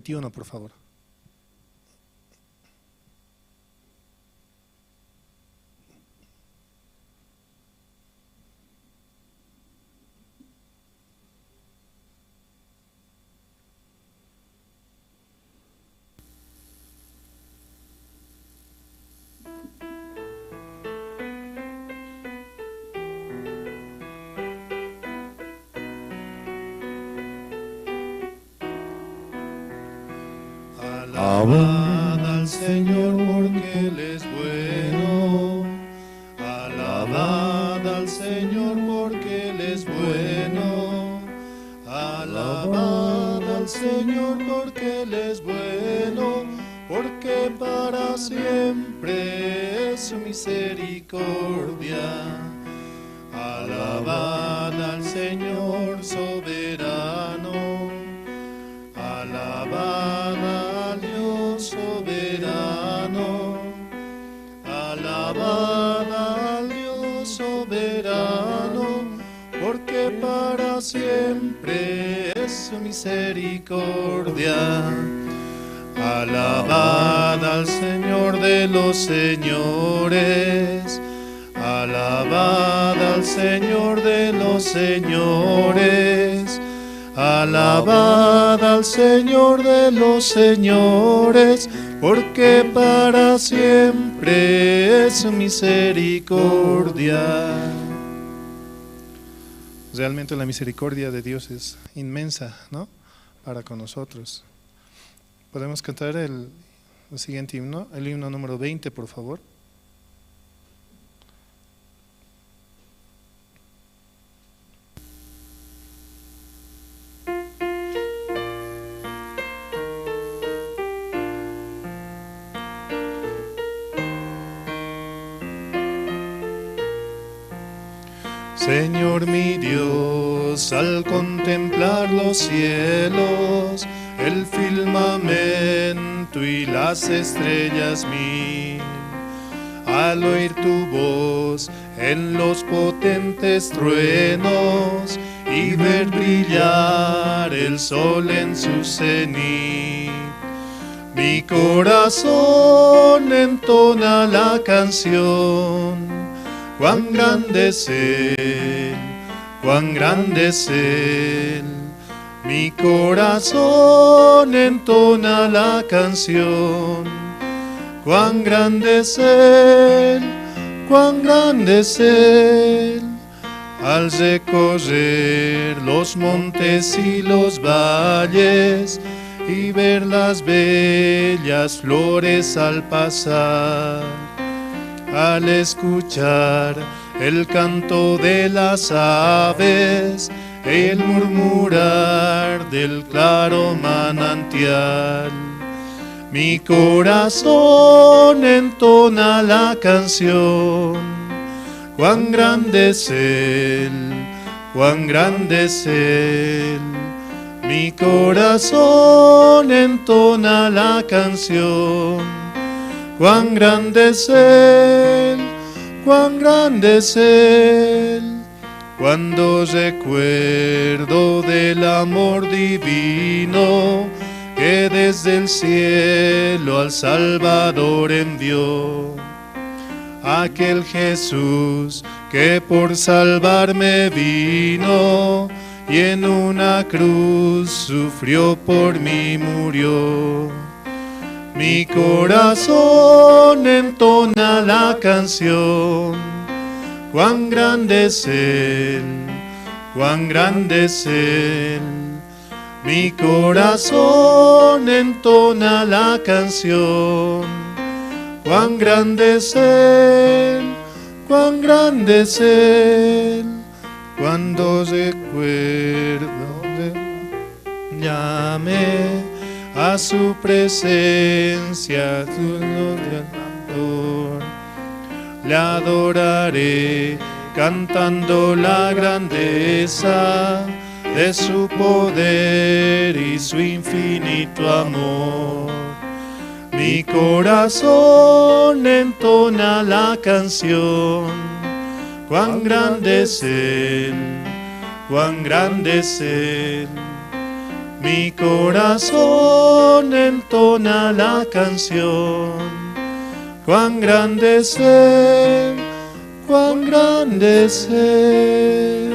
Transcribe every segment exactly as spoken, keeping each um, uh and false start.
veintiuno, por favor. Alabad al Señor porque Él es bueno. Alabad al Señor porque Él es bueno. Alabad al Señor porque Él es bueno, porque para siempre es su misericordia. Alabad al Señor soberano. Alabad al Dios soberano. Alabad al Dios soberano, porque para siempre es su misericordia. Alabad al Señor de los señores. Alabad al Señor de los señores. Alabad al Señor de los señores, porque para siempre es su misericordia. Realmente la misericordia de Dios es inmensa, ¿no? Para con nosotros. Podemos cantar el, el siguiente himno, el himno número veinte, por favor. Señor mi Dios, al contemplar los cielos, el firmamento y las estrellas mil, al oír tu voz en los potentes truenos y ver brillar el sol en su cenit. Mi corazón entona la canción, cuán grande es Él, cuán grande es Él. Mi corazón entona la canción, cuán grande es Él, cuán grande es Él. Al recorrer los montes y los valles y ver las bellas flores al pasar, al escuchar el canto de las aves, el murmurar del claro manantial. Mi corazón entona la canción, cuán grande es Él, cuán grande es Él. Mi corazón entona la canción, cuán grande es Él, cuán grande es Él. Cuando recuerdo del amor divino que desde el cielo al Salvador envió, aquel Jesús que por salvarme vino y en una cruz sufrió por mí murió. Mi corazón entona la canción, cuán grande es Él, cuán grande es Él. Mi corazón entona la canción, cuán grande es Él, cuán grande es Él. Cuando recuerdo de llamé a su presencia, su nombre al cantor. Le adoraré cantando la grandeza de su poder y su infinito amor. Mi corazón entona la canción, cuán grande es Él, cuán grande es Él. Mi corazón entona la canción. Cuán grande es Él, cuán grande es Él.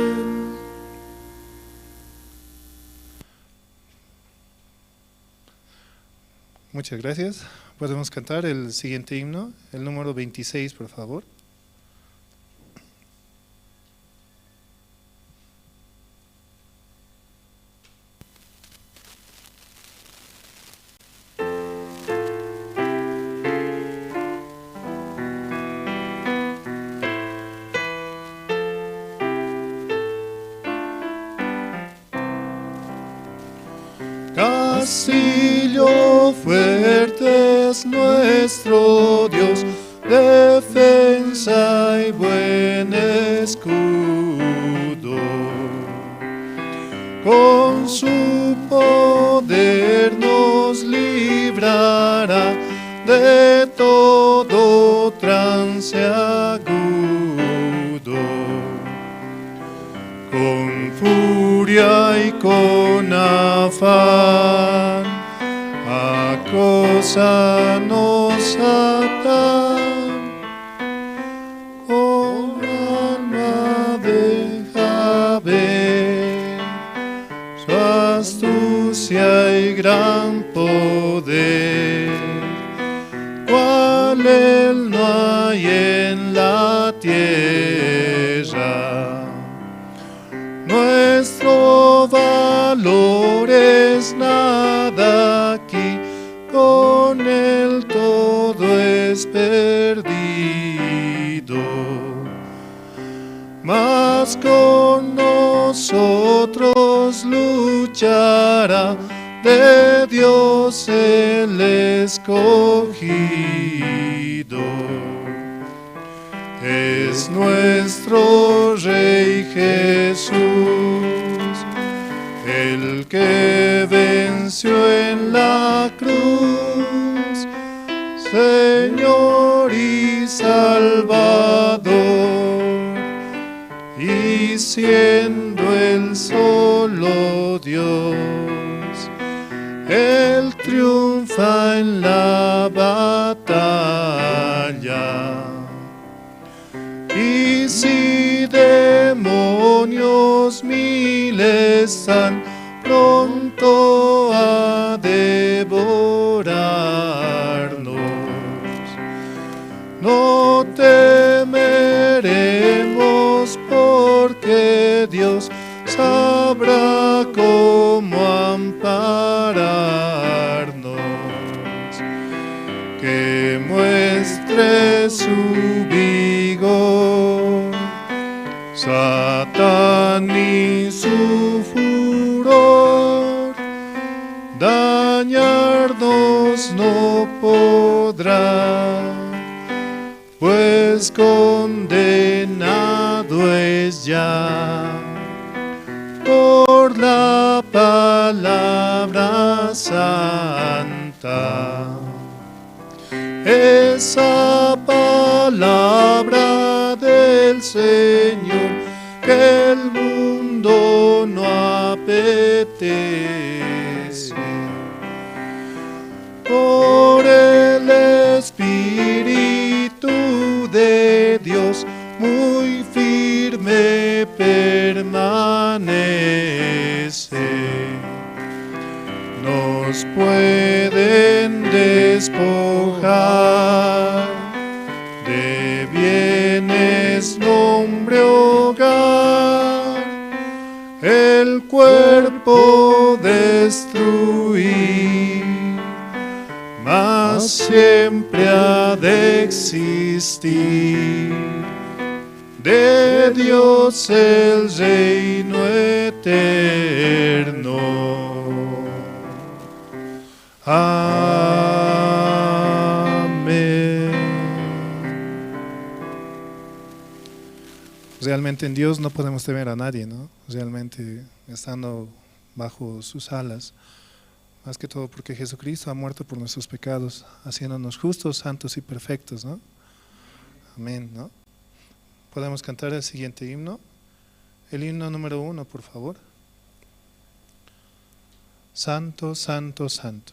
Muchas gracias. Podemos cantar el siguiente himno, el número veintiséis, por favor. Castillo fuerte es nuestro Dios, defensa y buen escudo. Con su poder nos librará de todo trance agudo. Con furia y con afán, acosa nos atan. Oh alma, deja ver su astucia y gran poder, cual él no hay en la tierra. Nuestro valor es nada aquí, con él todo es perdido. Mas con nosotros luchará de Dios el escogido. Es nuestro Rey Jesús, el que venció en la cruz, Señor y Salvador, y siendo el solo Dios, él triunfa en la batalla. Y si demonios mil están pronto a devorarnos, no temeremos, porque Dios sabrá cómo ampararnos. Que muestre su vigor Satán y su furor, dañarnos no podrá, pues condenado es ya por la palabra santa. Esa palabra del Señor que el mundo no apetece. Por el Espíritu de Dios muy firme permanece. Nos pueden despojar de bienes, nombre, hogar, el cuerpo destruir, mas siempre ha de existir de Dios el reino eterno. Amén. Realmente en Dios no podemos temer a nadie, ¿no? Realmente estando bajo sus alas, más que todo porque Jesucristo ha muerto por nuestros pecados, haciéndonos justos, santos y perfectos, ¿no? Amén, ¿no? Podemos cantar el siguiente himno. El himno número uno, por favor. Santo, santo, santo.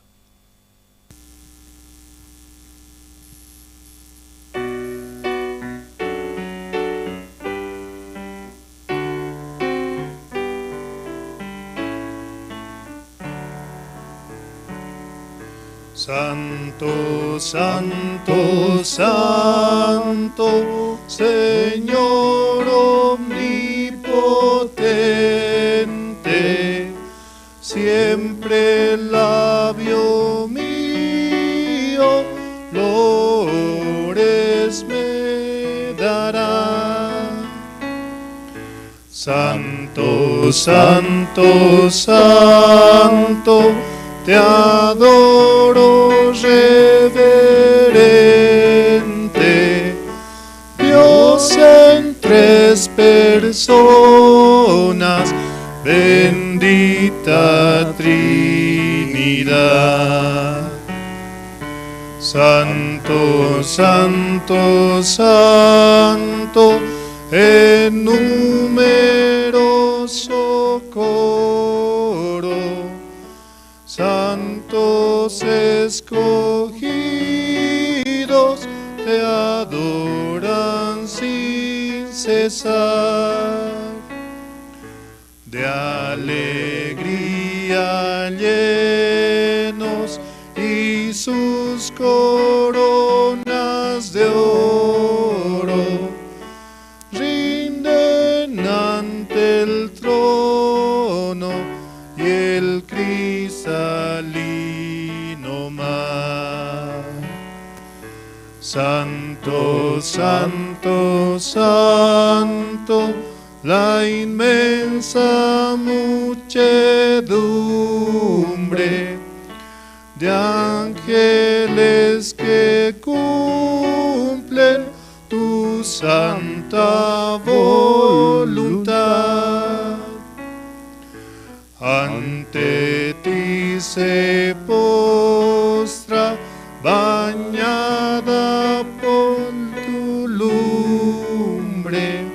Santo, santo, santo, Señor omnipotente, siempre el labio mío loores me dará. Santo, santo, santo, te adoro reverente, Dios en tres personas, bendita Trinidad. Santo, santo, santo, en numeroso coro, santos escogidos te adoran sin cesar. De alegría llenos y sus coronas de oro rinden ante el trono y el cristalino mar. Santo, santo, santo, la inmensa muchedumbre de ángeles que cumplen tu santa voluntad. Ante ti se postra, bañada por tu lumbre,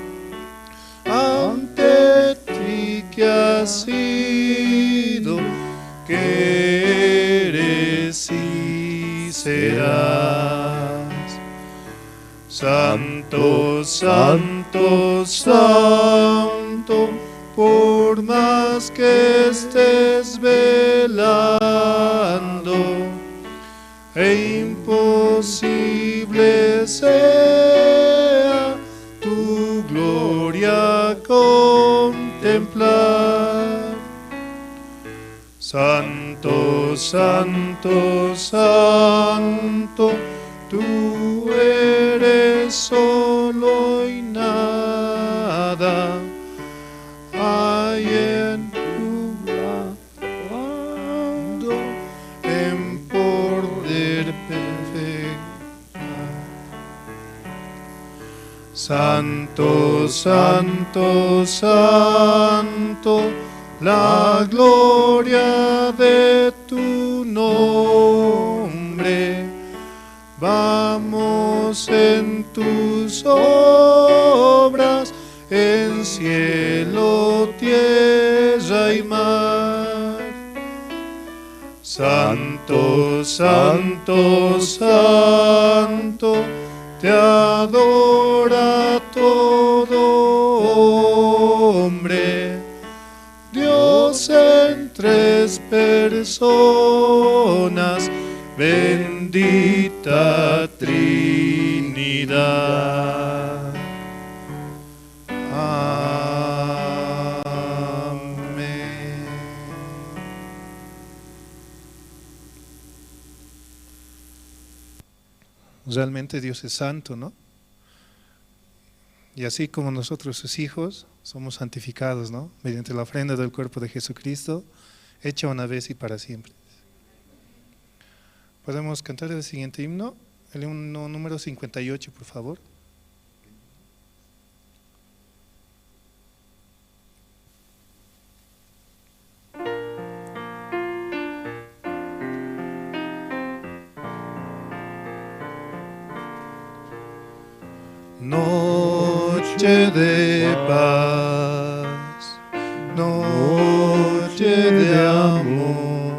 ante ti que has sido, que eres y serás. Santo, santo, santo, por más que estés velando, e imposible sea tu gloria contemplar. Santo, santo, santo, tú eres solo y nada hay en tu cuando en poder perfecto. Santo, santo, santo, la gloria de tu nombre. Vamos en tus obras, en cielo, tierra y mar. Santo, santo, santo, te adora todo hombre. Dios en tres personas, bendita Trinidad. Amén. Realmente Dios es santo, ¿no? Y así como nosotros sus hijos somos santificados, ¿no? Mediante la ofrenda del cuerpo de Jesucristo, hecha una vez y para siempre. Podemos cantar el siguiente himno, el himno número cincuenta y ocho, por favor. Noche de paz, noche de amor,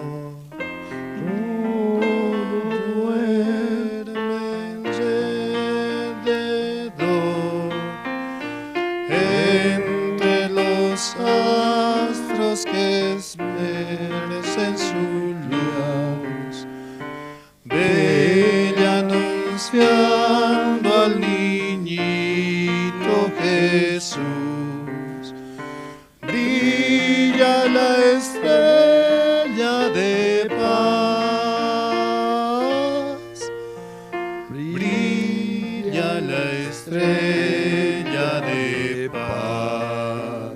Verse en su luz, bella anunciando al niñito Jesús. Brilla la estrella de paz, brilla la estrella de paz.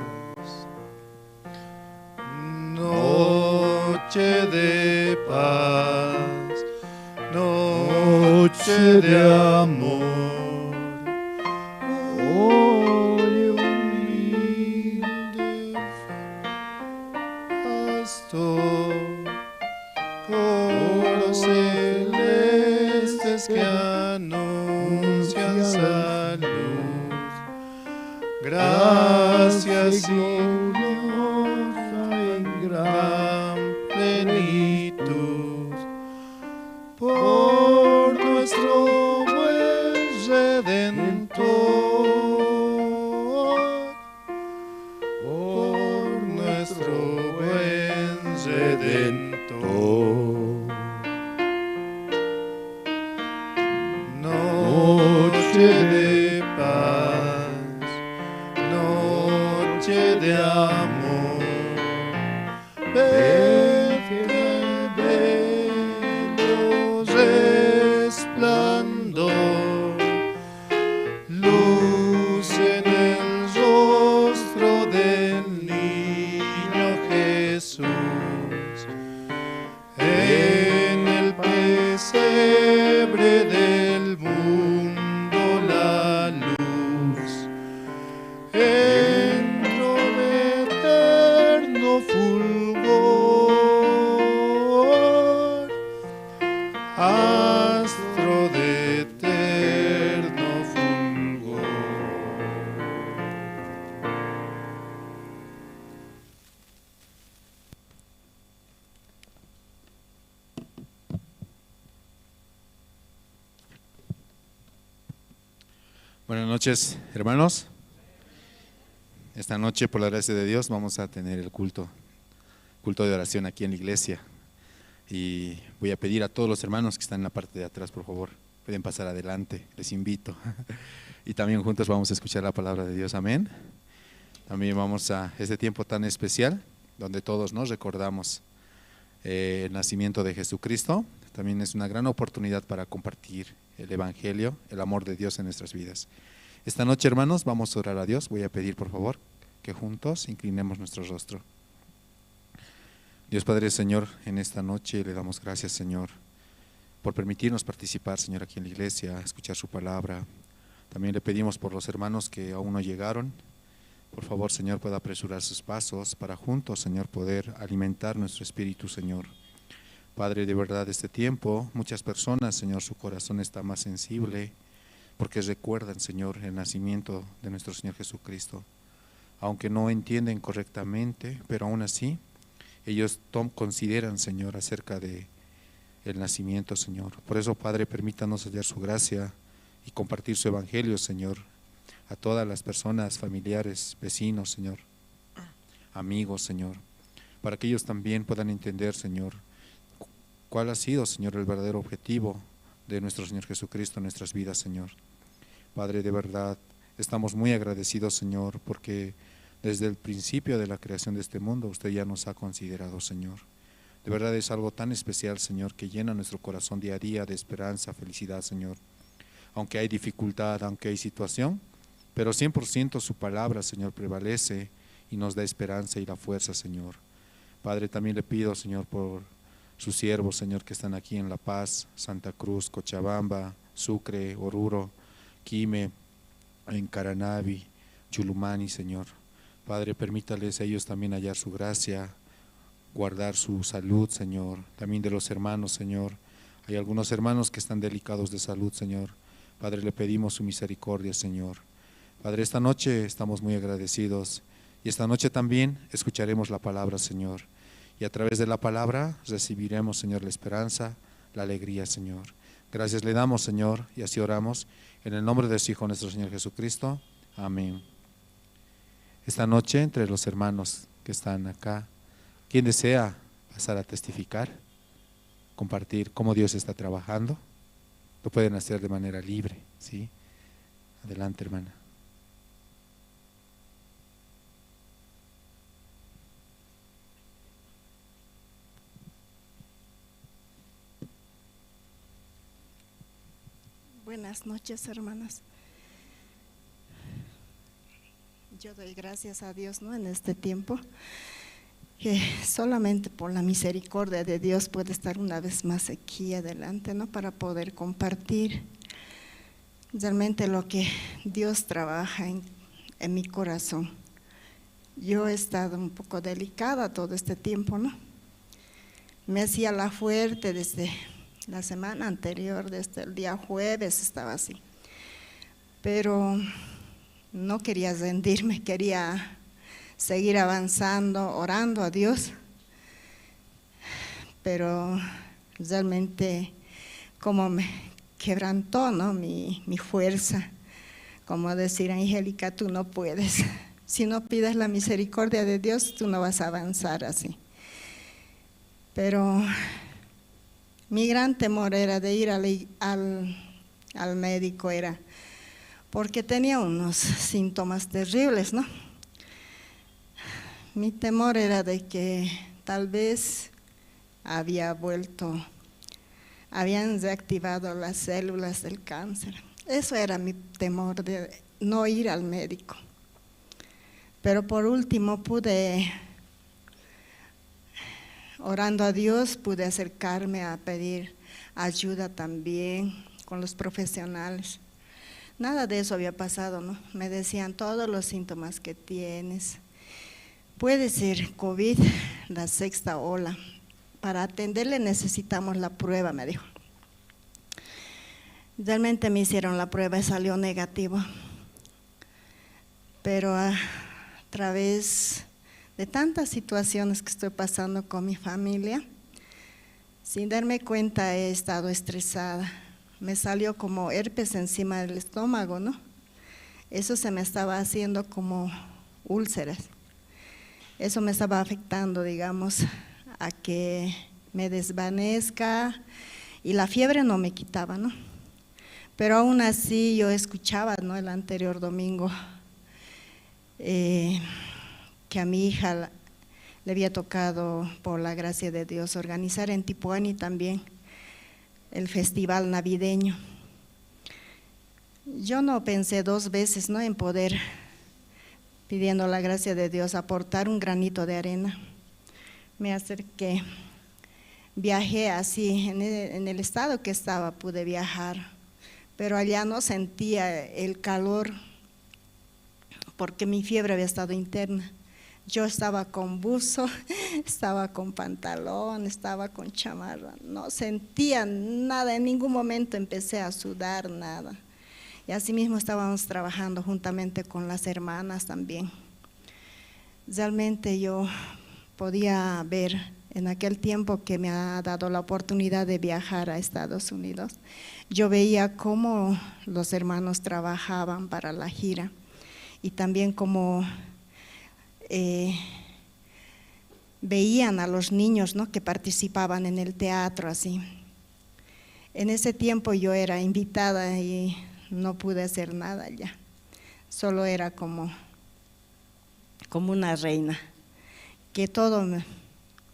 Noche de paz, noche de amor. Oye, humilde pastor, coros celestes que anuncian salud, gracias y gloria en gran plenitud por nuestro buen Redentor, por nuestro buen Redentor. Noche de paz, noche de amor, ve qué bello resplandor, luz en el rostro del niño Jesús, en el pesebre del mundo la luz, entró de eterno fulgor, astro de eterno fulgor. Buenas noches, hermanos. Esta noche, por la gracia de Dios, vamos a tener el culto, culto de oración aquí en la iglesia. Y voy a pedir a todos los hermanos que están en la parte de atrás, por favor, pueden pasar adelante, les invito. Y también juntos vamos a escuchar la palabra de Dios. Amén. También vamos a este tiempo tan especial, donde todos nos recordamos, eh, el nacimiento de Jesucristo. También es una gran oportunidad para compartir el evangelio, el amor de Dios en nuestras vidas. Esta noche, hermanos, vamos a orar a Dios. Voy a pedir, por favor, que juntos inclinemos nuestro rostro. Dios Padre, Señor, en esta noche le damos gracias, Señor, por permitirnos participar, Señor, aquí en la iglesia, escuchar su palabra. También le pedimos por los hermanos que aún no llegaron. Por favor, Señor, pueda apresurar sus pasos para juntos, Señor, poder alimentar nuestro espíritu, Señor. Padre, de verdad, este tiempo, muchas personas, Señor, su corazón está más sensible porque recuerdan, Señor, el nacimiento de nuestro Señor Jesucristo. Aunque no entienden correctamente, pero aún así, ellos tom-, consideran, Señor, acerca de el nacimiento, Señor. Por eso, Padre, permítanos hallar su gracia y compartir su evangelio, Señor, a todas las personas, familiares, vecinos, Señor, amigos, Señor, para que ellos también puedan entender, Señor, cu-, cuál ha sido, Señor, el verdadero objetivo de nuestro Señor Jesucristo en nuestras vidas, Señor. Padre, de verdad, estamos muy agradecidos, Señor, porque desde el principio de la creación de este mundo, usted ya nos ha considerado, Señor. De verdad es algo tan especial, Señor, que llena nuestro corazón día a día de esperanza, felicidad, Señor. Aunque hay dificultad, aunque hay situación, pero cien por ciento su palabra, Señor, prevalece y nos da esperanza y la fuerza, Señor. Padre, también le pido, Señor, por sus siervos, Señor, que están aquí en La Paz, Santa Cruz, Cochabamba, Sucre, Oruro, Quime, en Caranavi, Chulumani, Señor. Padre, permítales a ellos también hallar su gracia, guardar su salud, Señor. También de los hermanos, Señor. Hay algunos hermanos que están delicados de salud, Señor. Padre, le pedimos su misericordia, Señor. Padre, esta noche estamos muy agradecidos y esta noche también escucharemos la palabra, Señor. Y a través de la palabra recibiremos, Señor, la esperanza, la alegría, Señor. Gracias le damos, Señor, y así oramos en el nombre de su Hijo, nuestro Señor Jesucristo. Amén. Esta noche, entre los hermanos que están acá, ¿Quién desea pasar a testificar, compartir cómo Dios está trabajando? Lo pueden hacer de manera libre, ¿sí? Adelante, hermana. Buenas noches, hermanas. Yo doy gracias a Dios, ¿no? En este tiempo, que solamente por la misericordia de Dios puedo estar una vez más aquí adelante, ¿no? Para poder compartir realmente lo que Dios trabaja en, en mi corazón. Yo he estado un poco delicada todo este tiempo, ¿no? Me hacía la fuerte desde la semana anterior, desde el día jueves estaba así. Pero no quería rendirme, quería seguir avanzando, orando a Dios. Pero realmente como me quebrantó, ¿no? Mi, mi fuerza. Como decir, Angélica, tú no puedes. Si no pides la misericordia de Dios, tú no vas a avanzar así. Pero mi gran temor era de ir al, al, al médico, era porque tenía unos síntomas terribles, ¿no? Mi temor era de que tal vez había vuelto, habían reactivado las células del cáncer. Eso era mi temor de no ir al médico. Pero por último pude, orando a Dios, pude acercarme a pedir ayuda también con los profesionales. Nada de eso había pasado, ¿no? Me decían todos los síntomas que tienes. Puede ser COVID, la sexta ola. Para atenderle necesitamos la prueba, me dijo. Realmente me hicieron la prueba y salió negativo. Pero a través de tantas situaciones que estoy pasando con mi familia, sin darme cuenta he estado estresada. Me salió como herpes encima del estómago, ¿no? Eso se me estaba haciendo como úlceras. Eso me estaba afectando, digamos, a que me desvanezca y la fiebre no me quitaba, ¿no? Pero aún así yo escuchaba, ¿no? El anterior domingo, eh, que a mi hija la, le había tocado, por la gracia de Dios, organizar en Tipuani también el festival navideño. Yo no pensé dos veces, ¿no? En poder, pidiendo la gracia de Dios, aportar un granito de arena. Me acerqué, viajé así, en el, en el estado que estaba, pude viajar, pero allá no sentía el calor porque mi fiebre había estado interna. Yo estaba con buzo, estaba con pantalón, estaba con chamarra. No sentía nada, en ningún momento empecé a sudar, nada. Y asimismo estábamos trabajando juntamente con las hermanas también. Realmente yo podía ver en aquel tiempo que me ha dado la oportunidad de viajar a Estados Unidos, yo veía cómo los hermanos trabajaban para la gira y también cómo, eh, veían a los niños, ¿no? Que participaban en el teatro, así. En ese tiempo yo era invitada y no pude hacer nada ya. Solo era como, como una reina, que todo me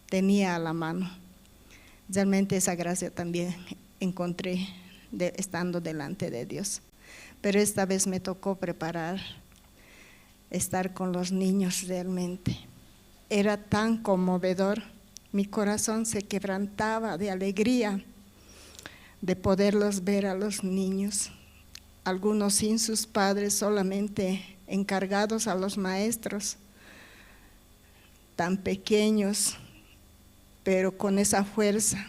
tenía a la mano. Realmente esa gracia también encontré de, estando delante de Dios. Pero esta vez me tocó preparar, estar con los niños realmente. Era tan conmovedor, mi corazón se quebrantaba de alegría de poderlos ver a los niños, algunos sin sus padres, solamente encargados a los maestros, tan pequeños, pero con esa fuerza.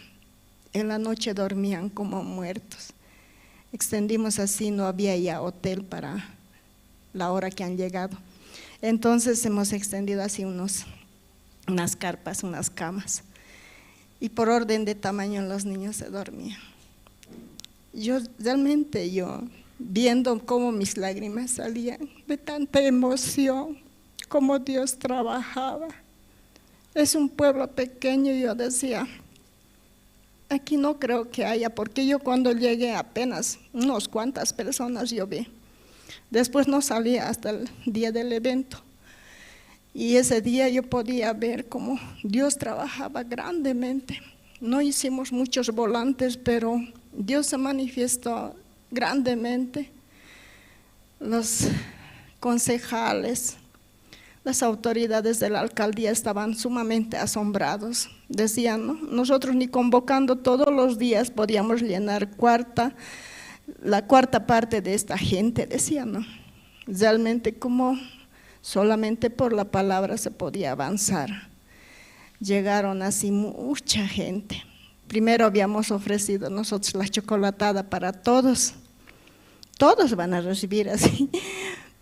En la noche dormían como muertos. Extendimos así, no había ya hotel para la hora que han llegado. Entonces hemos extendido así unos, unas carpas, unas camas. Y por orden de tamaño los niños se dormían. Yo realmente, yo, viendo cómo mis lágrimas salían de tanta emoción, cómo Dios trabajaba, Es un pueblo pequeño, yo decía, aquí no creo que haya, porque yo cuando llegué apenas unos cuantas personas yo vi. Después no salí hasta el día del evento. Y ese día yo podía ver cómo Dios trabajaba grandemente. No hicimos muchos volantes, pero Dios se manifestó grandemente. Los concejales, las autoridades de la alcaldía estaban sumamente asombrados. Decían, ¿no? Nosotros ni convocando todos los días podíamos llenar cuarta, la cuarta parte de esta gente, decían, ¿no? Realmente como solamente por la palabra se podía avanzar. Llegaron así mucha gente. Primero habíamos ofrecido nosotros la chocolatada para todos. Todos van a recibir así.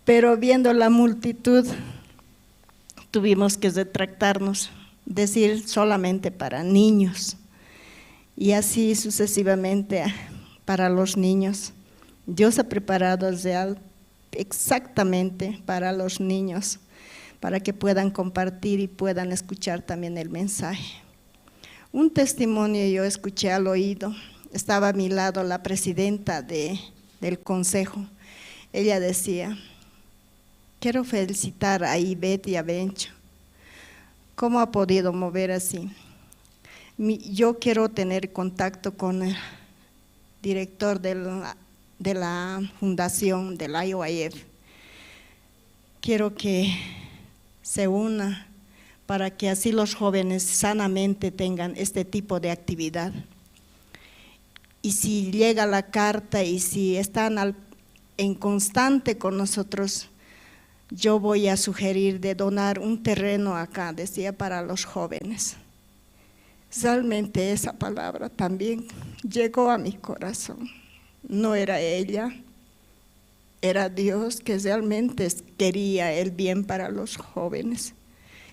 Pero viendo la multitud, tuvimos que retractarnos, decir solamente para niños. Y así sucesivamente para los niños. Dios ha preparado el real exactamente para los niños, para que puedan compartir y puedan escuchar también el mensaje. Un testimonio yo escuché al oído. Estaba a mi lado la presidenta de, del consejo. Ella decía, quiero felicitar a Ivette y a Bencho. ¿Cómo ha podido mover así? Mi- yo quiero tener contacto con el director de la, de la fundación del I O I F. Quiero que se una para que así los jóvenes sanamente tengan este tipo de actividad. Y si llega la carta y si están al- en constante con nosotros, yo voy a sugerir de donar un terreno acá, decía, para los jóvenes. Realmente esa palabra también llegó a mi corazón. No era ella, era Dios que realmente es- quería el bien para los jóvenes.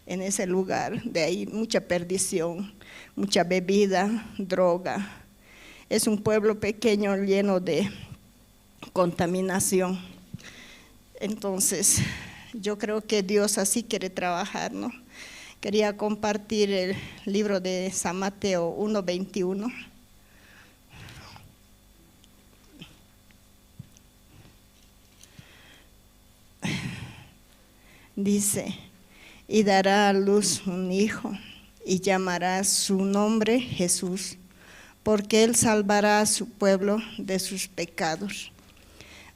En ese lugar de ahí mucha perdición, mucha bebida, droga. Es un pueblo pequeño lleno de contaminación. Entonces, yo creo que Dios así quiere trabajar, ¿no? Quería compartir el libro de San Mateo uno veintiuno. Dice, y dará a luz un hijo, y llamará su nombre Jesús, porque él salvará a su pueblo de sus pecados.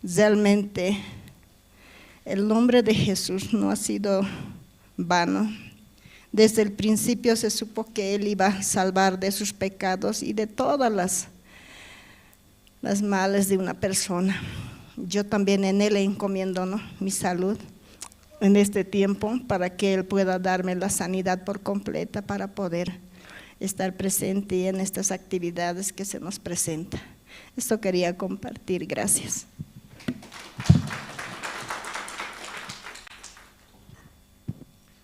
Realmente, el nombre de Jesús no ha sido vano. Desde el principio se supo que él iba a salvar de sus pecados y de todas las, las males de una persona. Yo también en él encomiendo, ¿no?, mi salud en este tiempo para que él pueda darme la sanidad por completa para poder estar presente en estas actividades que se nos presenta. Esto quería compartir. Gracias.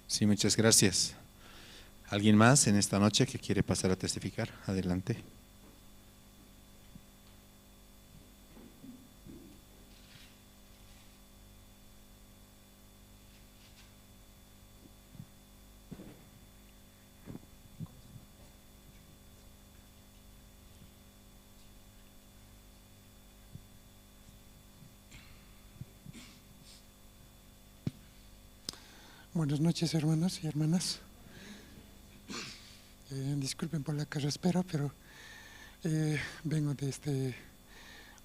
Sí, muchas gracias. ¿Alguien más en esta noche que quiere pasar a testificar? Adelante. Buenas noches, hermanos y hermanas. Eh, disculpen por la carraspera, pero, eh, vengo desde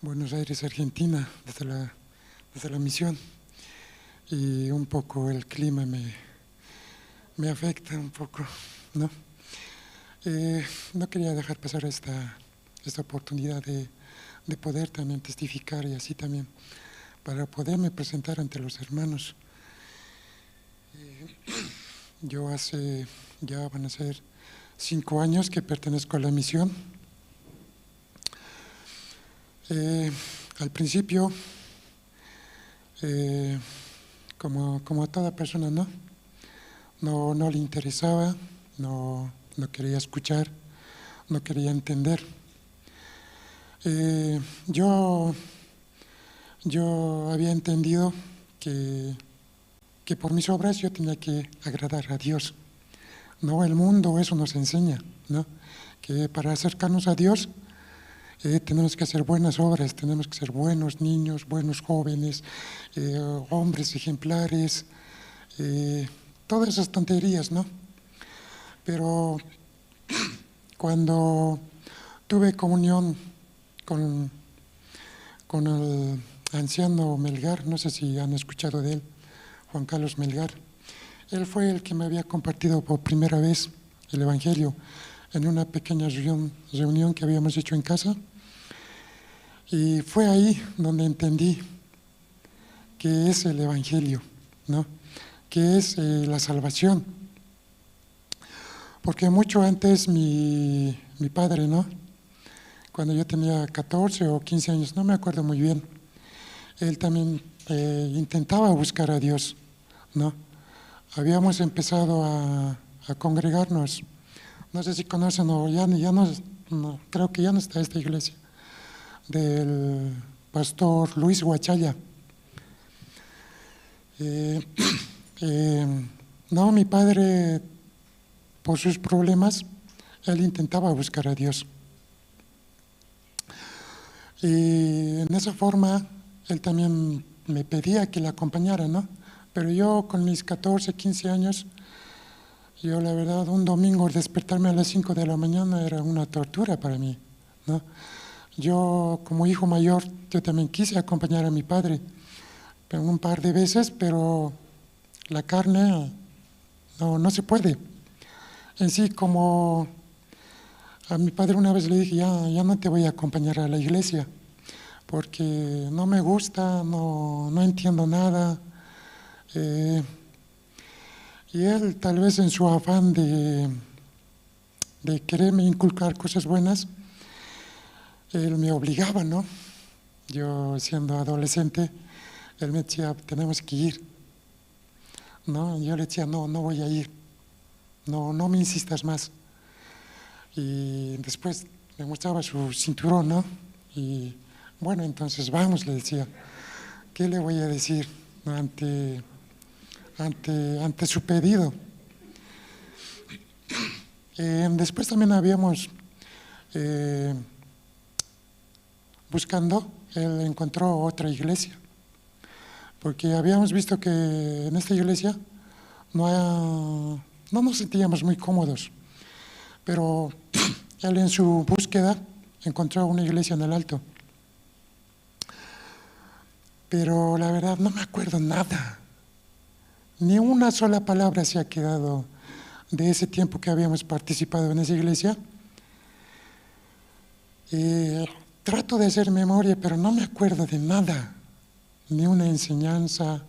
Buenos Aires, Argentina, desde la, desde la misión. Y un poco el clima me, me afecta un poco, ¿no? Eh, no quería dejar pasar esta, esta oportunidad de, de poder también testificar y así también para poderme presentar ante los hermanos. Eh, yo hace, ya van a ser cinco años que pertenezco a la misión. Eh, al principio, eh, como, como a toda persona, ¿no? No, no le interesaba, no, no quería escuchar, no quería entender. Eh, yo, yo había entendido que, que por mis obras yo tenía que agradar a Dios. No, el mundo eso nos enseña, ¿no? Que para acercarnos a Dios, eh, tenemos que hacer buenas obras, tenemos que ser buenos niños, buenos jóvenes, eh, hombres ejemplares, eh, todas esas tonterías, ¿no? Pero cuando tuve comunión con, con el anciano Melgar, no sé si han escuchado de él, Juan Carlos Melgar. Él fue el que me había compartido por primera vez el Evangelio en una pequeña reunión, reunión que habíamos hecho en casa. Y fue ahí donde entendí qué es el Evangelio, ¿no? Qué es, eh, la salvación. Porque mucho antes mi, mi padre, ¿no? Cuando yo tenía catorce o quince años, no me acuerdo muy bien, él también, eh, intentaba buscar a Dios, ¿no? Habíamos empezado a, a congregarnos. No sé si conocen, o ya, ya no, no, creo que ya no está esta iglesia, del pastor Luis Huachalla. Eh, eh, no, mi padre, por sus problemas, él intentaba buscar a Dios. Y en esa forma, él también me pedía que le acompañara, ¿no? Pero yo con mis catorce, quince años, yo la verdad, un domingo despertarme a las cinco de la mañana era una tortura para mí, ¿no? Yo como hijo mayor, yo también quise acompañar a mi padre, pero un par de veces, pero la carne no, no se puede. En sí, como a mi padre una vez le dije, ya, ya no te voy a acompañar a la iglesia, porque no me gusta, no, no entiendo nada. Eh, y él, tal vez en su afán de, de quererme inculcar cosas buenas, él me obligaba, ¿no? Yo siendo adolescente, él me decía, tenemos que ir, ¿no? Yo le decía, no, no voy a ir, no, no me insistas más. Y después me mostraba su cinturón, ¿no? Y bueno, entonces vamos, le decía, ¿qué le voy a decir ante, ante, ante su pedido? Eh, después también habíamos, eh, buscando, él encontró otra iglesia, porque habíamos visto que en esta iglesia no, ha- no nos sentíamos muy cómodos, pero él en su búsqueda encontró una iglesia en el Alto. Pero la verdad no me acuerdo nada, ni una sola palabra se ha quedado de ese tiempo que habíamos participado en esa iglesia. Eh, trato de hacer memoria, pero no me acuerdo de nada, ni una enseñanza,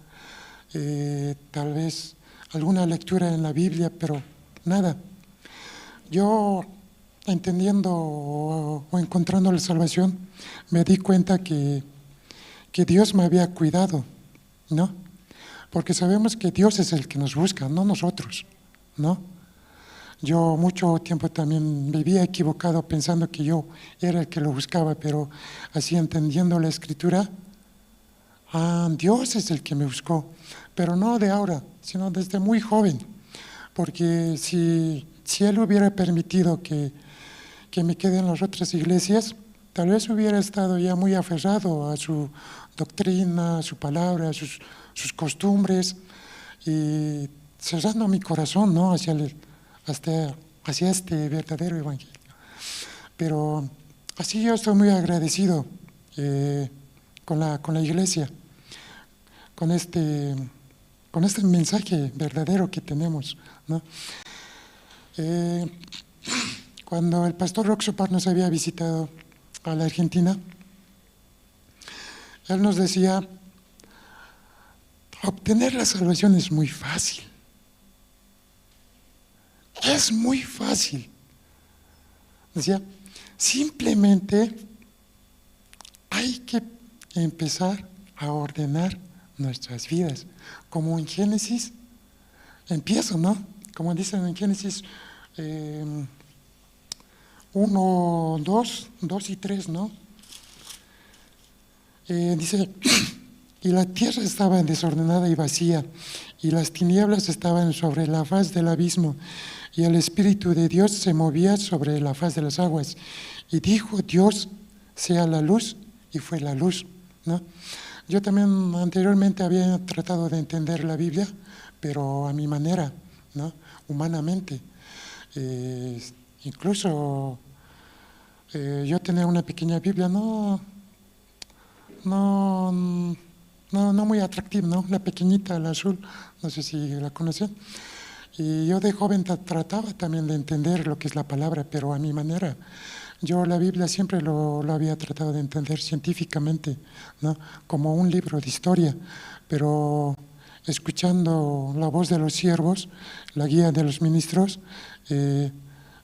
eh, tal vez alguna lectura en la Biblia, pero nada. Yo, entendiendo o, o encontrando la salvación, me di cuenta que, que Dios me había cuidado, ¿no? Porque sabemos que Dios es el que nos busca, no nosotros, ¿no? Yo mucho tiempo también vivía equivocado pensando que yo era el que lo buscaba, pero así entendiendo la escritura, ah, Dios es el que me buscó, pero no de ahora, sino desde muy joven, porque si, si él hubiera permitido que, que me quede en las otras iglesias, tal vez hubiera estado ya muy aferrado a su doctrina, a su palabra, a sus, sus costumbres, y cerrando mi corazón, ¿no? Hacia el, hasta, hacia este verdadero evangelio. Pero así yo estoy muy agradecido, eh, con la, con la iglesia, con este, con este mensaje verdadero que tenemos, ¿no? Eh, cuando el pastor Roxopar nos había visitado a la Argentina, él nos decía, obtener la salvación es muy fácil. Es muy fácil. Decía, simplemente hay que empezar a ordenar nuestras vidas. Como en Génesis, empiezo, ¿no? Como dicen en Génesis, eh, uno, dos, dos y tres, ¿no? Eh, dice, y la tierra estaba desordenada y vacía, y las tinieblas estaban sobre la faz del abismo, Y el Espíritu de Dios se movía sobre la faz de las aguas. Y dijo Dios: "Sea la luz", y fue la luz, ¿no? Yo también anteriormente había tratado de entender la Biblia, pero a mi manera, ¿no? Humanamente. Eh, incluso, eh, yo tenía una pequeña Biblia, no, no, no, no muy atractiva, ¿no? La pequeñita, la azul, no sé si la conocen. Y yo de joven ta-, trataba también de entender lo que es la palabra, pero a mi manera. Yo la Biblia siempre lo, lo había tratado de entender científicamente, ¿no? Como un libro de historia, pero escuchando la voz de los siervos, la guía de los ministros, eh,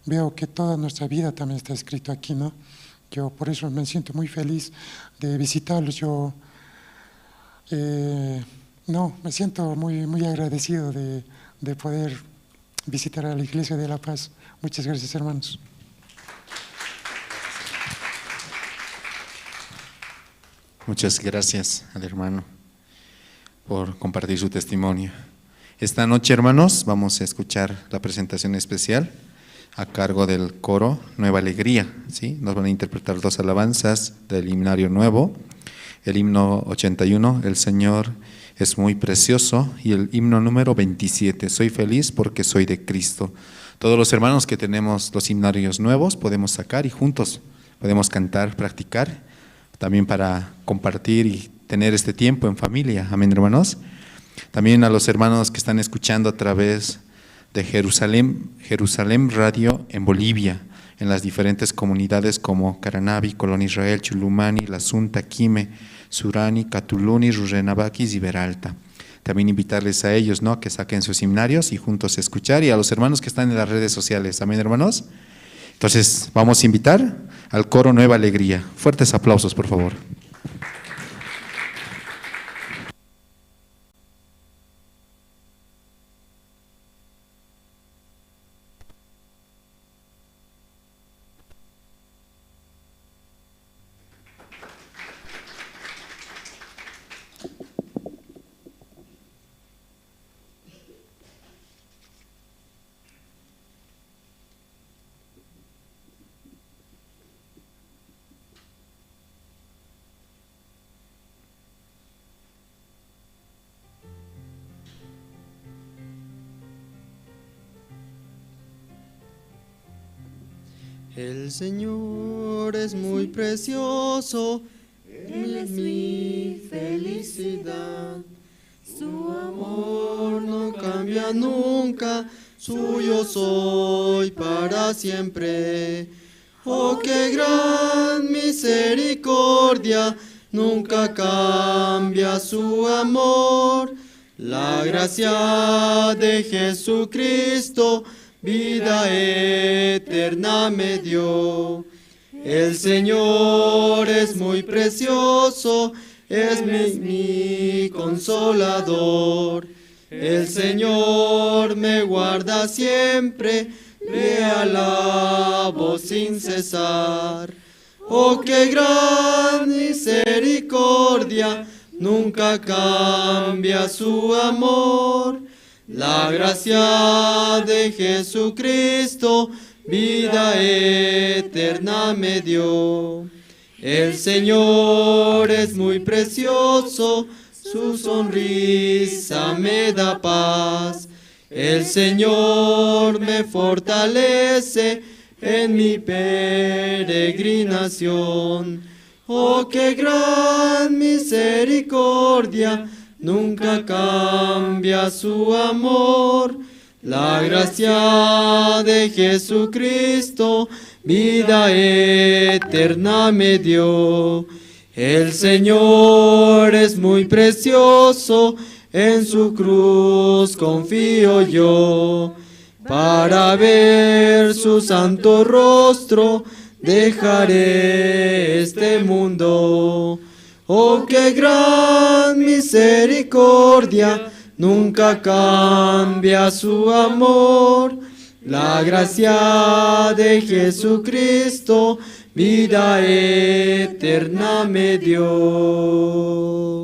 veo que toda nuestra vida también está escrito aquí, ¿no? Yo por eso me siento muy feliz de visitarlos. Yo, eh, no, me siento muy, muy agradecido de, de poder visitar a la Iglesia de La Paz. Muchas gracias, hermanos. Muchas gracias al hermano por compartir su testimonio. Esta noche, hermanos, vamos a escuchar la presentación especial a cargo del coro Nueva Alegría, ¿sí? Nos van a interpretar dos alabanzas del himnario nuevo, el himno ochenta y uno, El Señor es muy precioso, y el himno número veintisiete, Soy feliz porque soy de Cristo. Todos los hermanos que tenemos los himnarios nuevos podemos sacar y juntos podemos cantar, practicar, también para compartir y tener este tiempo en familia. Amén, hermanos. También a los hermanos que están escuchando a través de Jerusalén, Jerusalén Radio en Bolivia, en las diferentes comunidades como Caranavi, Colón Israel, Chulumani, La Sunta, Quime, Surani, Catuluni, Rurrenabaque y Ziberalta. También invitarles a ellos, ¿no? Que saquen sus himnarios y juntos escuchar, y a los hermanos que están en las redes sociales. Amén, hermanos. Entonces, vamos a invitar al coro Nueva Alegría. Fuertes aplausos, por favor. El Señor es muy precioso, Él es mi felicidad. Su amor no cambia nunca, suyo soy para siempre. Oh, qué gran misericordia, nunca cambia su amor. La gracia de Jesucristo vida eterna me dio. El Señor es muy precioso, es mi, mi consolador. El Señor me guarda siempre, le alabo sin cesar. Oh, qué gran misericordia, nunca cambia su amor. La gracia de Jesucristo vida eterna me dio. El Señor es muy precioso, su sonrisa me da paz. El Señor me fortalece en mi peregrinación. Oh, qué gran misericordia, nunca cambia su amor. La gracia de Jesucristo vida eterna me dio. El Señor es muy precioso, en su cruz confío yo. Para ver su santo rostro dejaré este mundo. Oh, qué gran misericordia, nunca cambia su amor. La gracia de Jesucristo vida eterna me dio.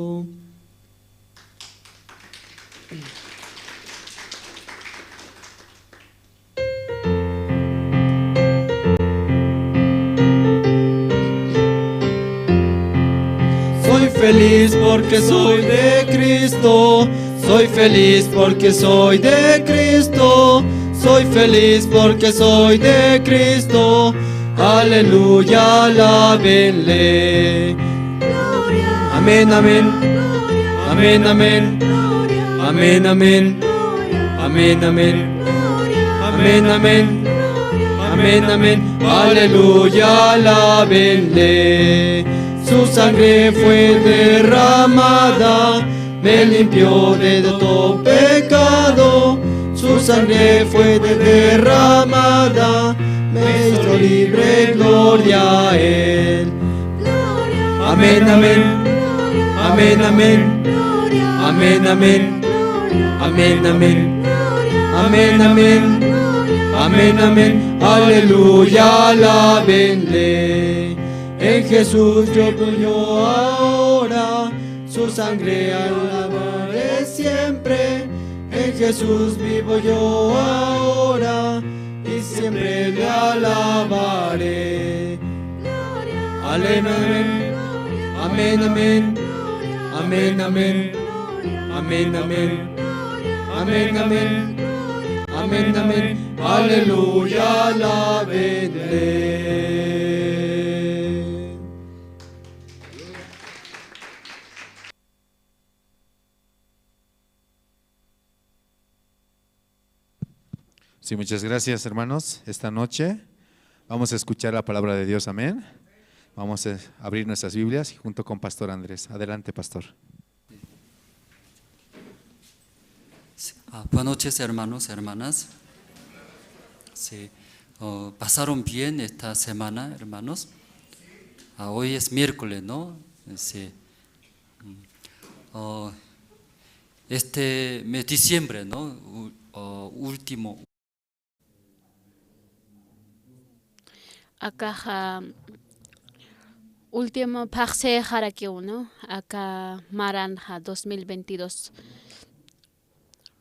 Feliz porque soy de Cristo, soy feliz porque soy de Cristo, soy feliz porque soy de Cristo. Aleluya, alábenle. Amén, amén. Amén, amén. Amén, amén. Amén, amén. Amén, amén. Amén, amén. Aleluya, alábenle. Su sangre fue derramada, me limpió de todo pecado. Su sangre fue derramada, me hizo libre, gloria a él. Amén, amén. Amén, amén. Amén, amén. Amén, amén. Amén, amén. Amén, amén. Aleluya, alábenle. En Jesús yo vivo yo ahora, su sangre alabaré siempre. En Jesús vivo yo ahora, y siempre le alabaré. Amén, amén. Amén, amén. Amén, amén. Amén, amén. Amén, amén. Aleluya, alábenle. Sí, muchas gracias, hermanos. Esta noche vamos a escuchar la palabra de Dios. Amén. Vamos a abrir nuestras Biblias y junto con Pastor Andrés. Adelante, Pastor. Sí, ah, buenas noches, hermanos, hermanas. Sí, oh, ¿pasaron bien esta semana, hermanos? Ah, hoy es miércoles, ¿no? Sí. Mm. Oh, este mes de diciembre, ¿no? U-, oh, último. Akaxa último phaxsixarakiw, ¿no? Aka maranxa dos mil veintidós.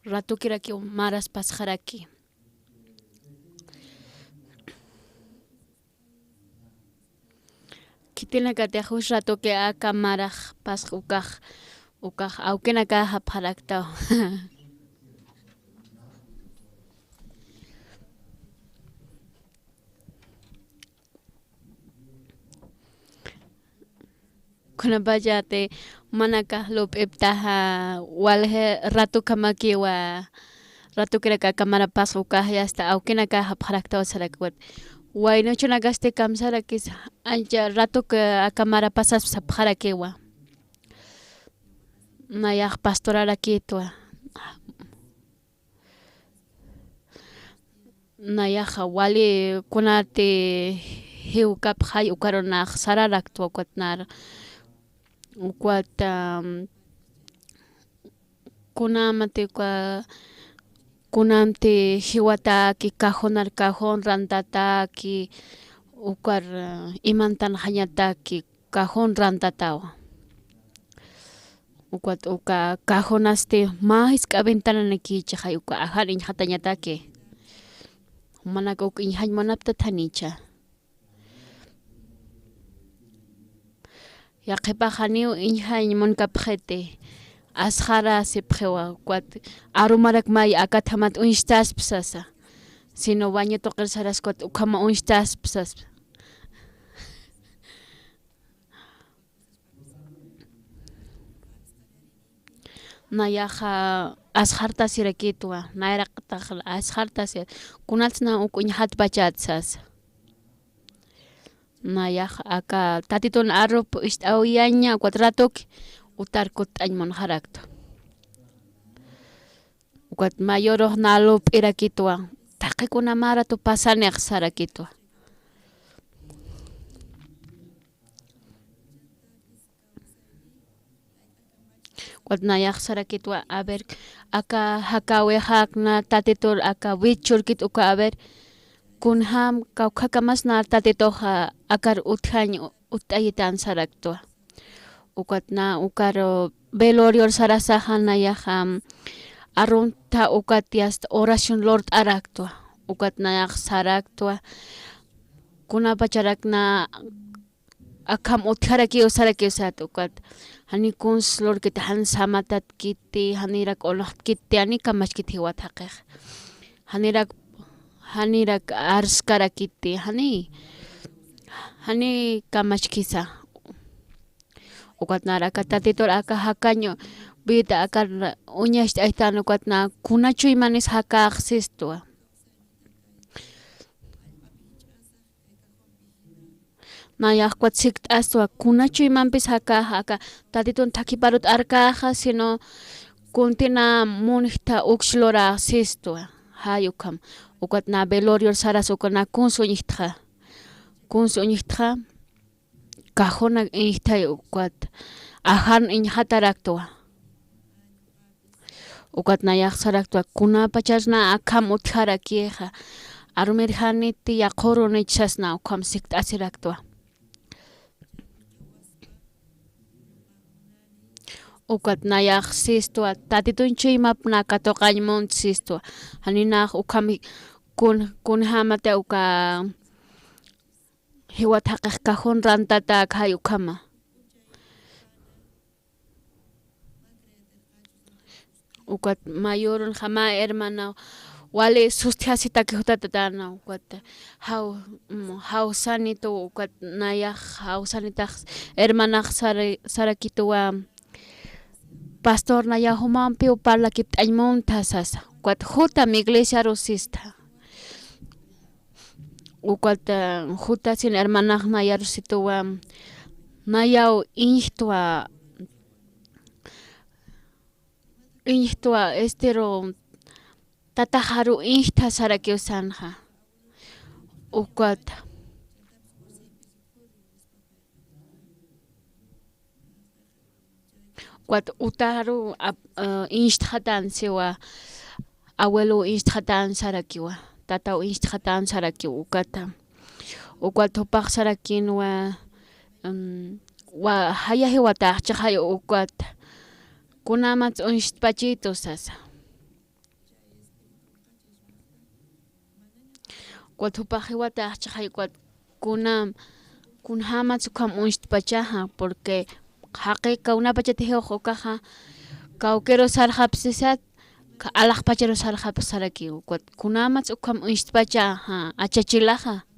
Ratukirakiw maras pasxaraki. Khitinakatix jus ratuki aka marax pasx ukax, ukax awkinakax japxaraktaw. Kunapachati manakax lup'iptaxa, walji ratukhamakiwa, ratukirak aka mara pasx ukax yasta awkinakax japxaraktaw sarakwa. Waynuchunakasti kamsarakis ancha ratuk aka mara pasasp sapxarakiwa. Nayax pastorarakitwa. Nayaxa wali kunati jiwkapxay ukarunax sararaktwa ukat nar. Ukat, am, kunamati uka, kunamti jiwataki, cajonar cajón rantataki, ukar, eh, imantanxañataki, cajón rantatawa. Ukat uka cajonasti mä jisk'a ventananakïchixay uka ajar iñxatañataki. Jumanak uk iñjañ munaptataniy jichha. Yaqhipax janiw iñjañ munkapxiti. Asxarasipxiwa, ukat arumarak may akathamat uñstasp sasa. Sino baño tuqir saraskwat ukhama uñstasp sasa. Nayaxa asxartasirakitwa, nayraqtax asxartasi, kunatsa uk uñjatpachat sasa. Nayax aka Tatitun arup ist'awiyaña, ukat ratuki utar kutt'añ munxaraktwa. Ukat mayorux na lup'irakitwa, taqi kuna mä ratu pasanix sarakitwa. Ukat nayax sarakitwa, a ver, aka jakäwixak na Tatitur aka wich churkit uka, a ver, kunjam kawkhakamas na Tatitux akar utjañ utt'ayitan saraktwa. Ukat na ukar, uh, velorior sarasaxa nayaxa, um, arunta ukat yasta oración lurt'araktwa. Ukat nayax saraktwa. Kunapacharak na akham utjarakiw sarakiw sat ukat. Jani kuns lurkiti, jan samatatkiti, janirak unuxtkiti, jani kamachkiti jiwat jaqix. Janirak, janirak arskarakiti, jani, jani kamachkisa. Ukat nayar aka Tatitur aka jakañ vida akar uñacht'aytan ukat na kuna chuymanis jakax sistwa. Nayax ukat sikt'astwa, kuna chuymampis jakax aka Tatitun thakhiparut arkaxa, sino kunti na munjta ukch lurax sistwa. Jay ukham. Ukat na velorior saras uka na kuns uñjtxa. Kuns uñjtxa. Kajuna iñjtay ukat. Ajan iñjataraktwa. Ukat nayax saraktwa, kunapachar na akham utjarakixa, arumir janiti yaqhurunich sasna ukham sikt'asiraktwa. Ukat nayax sistwa, Tatitun chuymap na katuqañ munt sistwa. Janinax ukham kun, kunjämata uka jiwat jaqix kajun rantata akjay ukhama. Ukat mayorunxa mä hermana wali sustjasitaki jutatatana, ukat jaw, mm, jawsanitu, ukat nayax jawsanitax hermanax sara-, sarakituwa, pastor, nayax jumampiw parlakipt'añ munta sasa. Ukat jutam iglesiaru sista. Ukat, eh, jutasin hermanax nayar situwa, nayaw iñjtwa, iñjtwa, esteru, tataxaru iñjta sarakiw sanxa. Ukat. Ukat utaru ap-, eh, instxatan siwa, abuelo instxatan sarakiwa, tataw instxatan sarakiwa ukata. Ukat jupax sarakinwa, mm, wa, jaya jiwatax chixay ukat. Kunamats uñstpachitu sasa. Ukat jupax jiwatax chixay ukat kunam, kunjämats ukham uñstpachaxa, porque jaqi kawnapachati jiwx ukaxa, kawkiru sarxapsisat, ka-, alaxpacharu sarxapsaraki, ukat kunamats ukham uñstpachaxa, achachilaxa.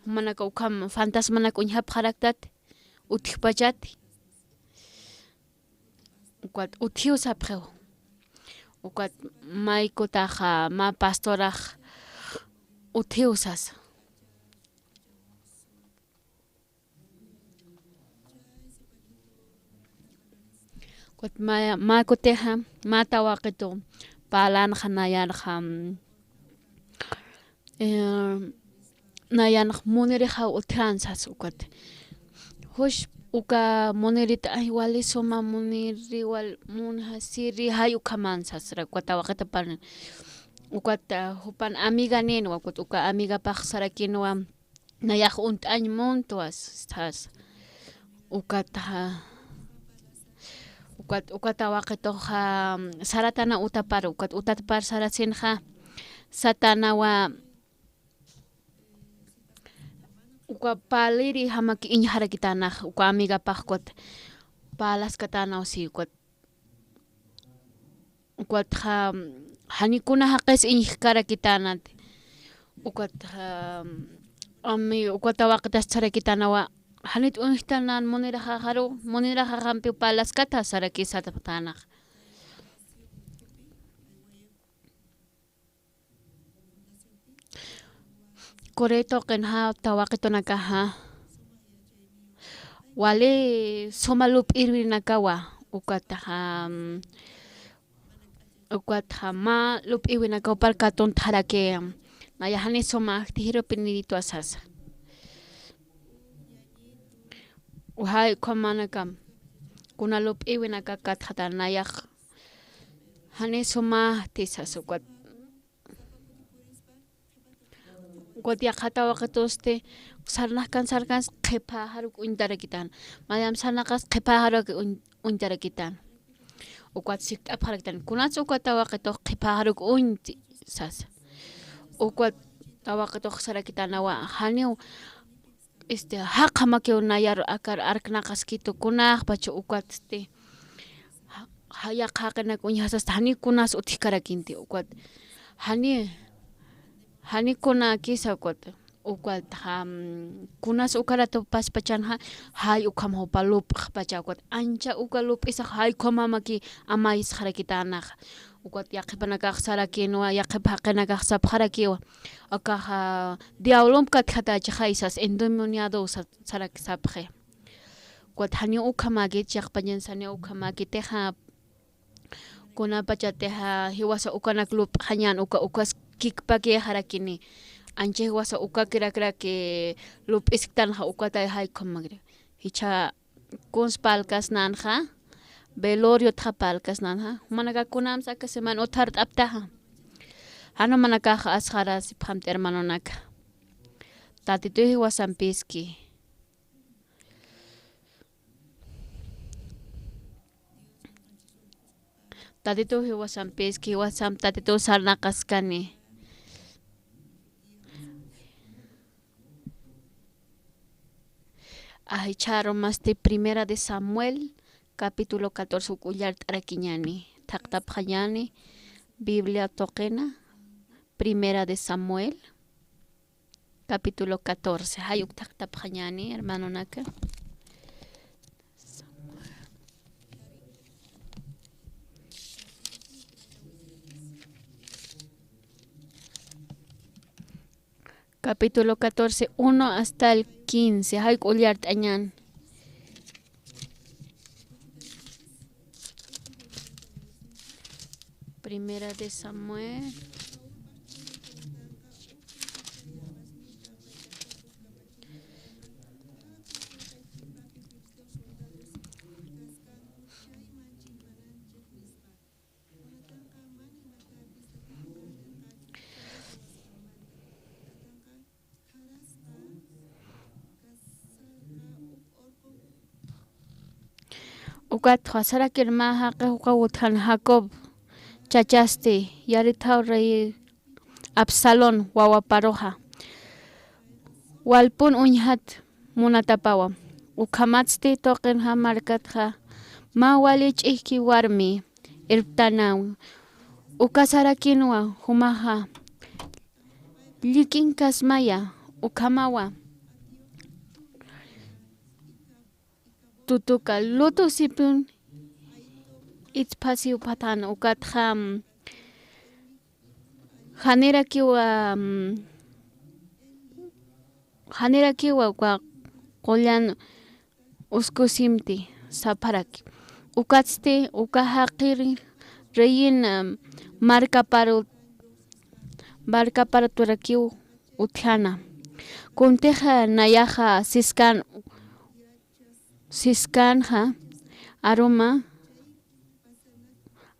Jumanaka ukham fantasmanak uñjapxaraktat, utjpachati. Ukat utjiw sapxiw. Ukat maykutaxa, mä pastorax utjiw sasa. Ukat mä, mä kutixa, mä tawaqitu parlanxa nayarxa, mm, eh, nayanx munirixaw utjan sas ukat. Jush uka munirita, ay, wali suma muniri, wal munjasiri, jay ukhaman sasra, ukat tawaqita parlin. Ukat, ah, jupan amiga ninwa, ukat uka amigapax sarakinwa, nayax uñt'añ muntwa sas. Ukat, ah, ukat, ukat tawaqituxa, ah, saratana utapar, ukat utapar sarasinxa, satanawa, uka parliri jamaki iñjarakitanax, uka amigapax ukat parlaskatanaw si ukat. Ukatxa, jani kuna jaqis iñjkarakitanat. Ukatxa, ami, uka tawaqitas sarakitanawa, janit uñjtanan muniraxaxaru, muniraxaxampiw parlaskata saraki satapxtanax. Kuri tuqinxa tawaqitunakaxa, wali suma lup'irwinakawa, ukataxa, mm, ukataxa mä lup'iwinakaw parkatun tharaki, naya jani suma jtijirupiniritwa sasa. Uxay ukhamanakam, kuna lup'iwinaka katxatan nayax jani suma jtisas ukat. Ukat yaqha tawaqitusti sarnaqkan sarkans qhiphaxaruk uñtarakitan. Mayam sarnaqas qhiphaxaruk uñ-, uñtarakitan. Ukat sikt'apxarakitan. Kunats ukat tawaqitux qhiphaxaruk uñti sasa. Ukat tawaqitux sarakitanawa, janiw este, jaqjamakiw nayar akar arknaqaskitu kunajpacha ukat, este, ja-, ja-, yaqha jaqinak uñjasasta janiw kunas utjkarakinti ukat. Janiw, janiw kunakisa ukat. Ukat, ja, mm, kunas ukarat paspachanxa, jay ukham jupa lup'xpacha ukat. Ancha uka lup'isax jay ukhamamaki amaysxarakitänaxa. Ukat yaqhipanakax sarakinwa, yaqhip jaqinakax sapxarakiwa. Akaxa diablomp katjatächixay sas, endemoniado sa-, sarak sapxi. Ukat janiw ukhamäkit, chiqpañan janiw ukhamäkitixa, kunapachatixa jiwasa ukanak lup'xañän uka, ukas kikpakixarakini. Ancha jiwasa ukakirakrak lup'isktanxa ukatay jay ukhamäkiri. Jichha kuns parlkasnänxa, veloriotxa parlkasnänxa, jumanakax kunjams aka semana utjart'apxtaxa. Jan jumanakax asxarasipxamti hermanonaka. Tatituw jiwasampiski. Tatituw jiwasampiski, jiwasamp Tatituw sarnaqaskani. Jichha arumasti Primera de Samuel, capítulo catorce, uk ullart'arakiñäni, thaqtapxañäni, Biblia tuqina, Primera de Samuel, capítulo catorce, jay uk thaqtapxañäni, hermanonaka. Capítulo catorce, uno hasta el quince. Jay uk ullart'añäni. Primera de Samuel. Ukat sarakir mä jaqix ukaw utjan Jacob chachasti, Yarithaw rey Absalón wawaparuxa. Walpun uñjat munatapawa. Ukhamatsti tuqinxa markatxa mä wali ch'ijki warmi irptanäwi. Uka sarakinwa jumaxa, llikinkasmaya, ukhamawa tutuka lutusipun itphasiw phathan, ukatxa, mm, janirakiwa, mm, janirakiwa uka qullan uskusimti sapharaki. Ukatsti uka jaqiri reyin, mm, markaparu, markaparturakiw utjana. Kuntixa nayaxa siskan, siskanxa aruma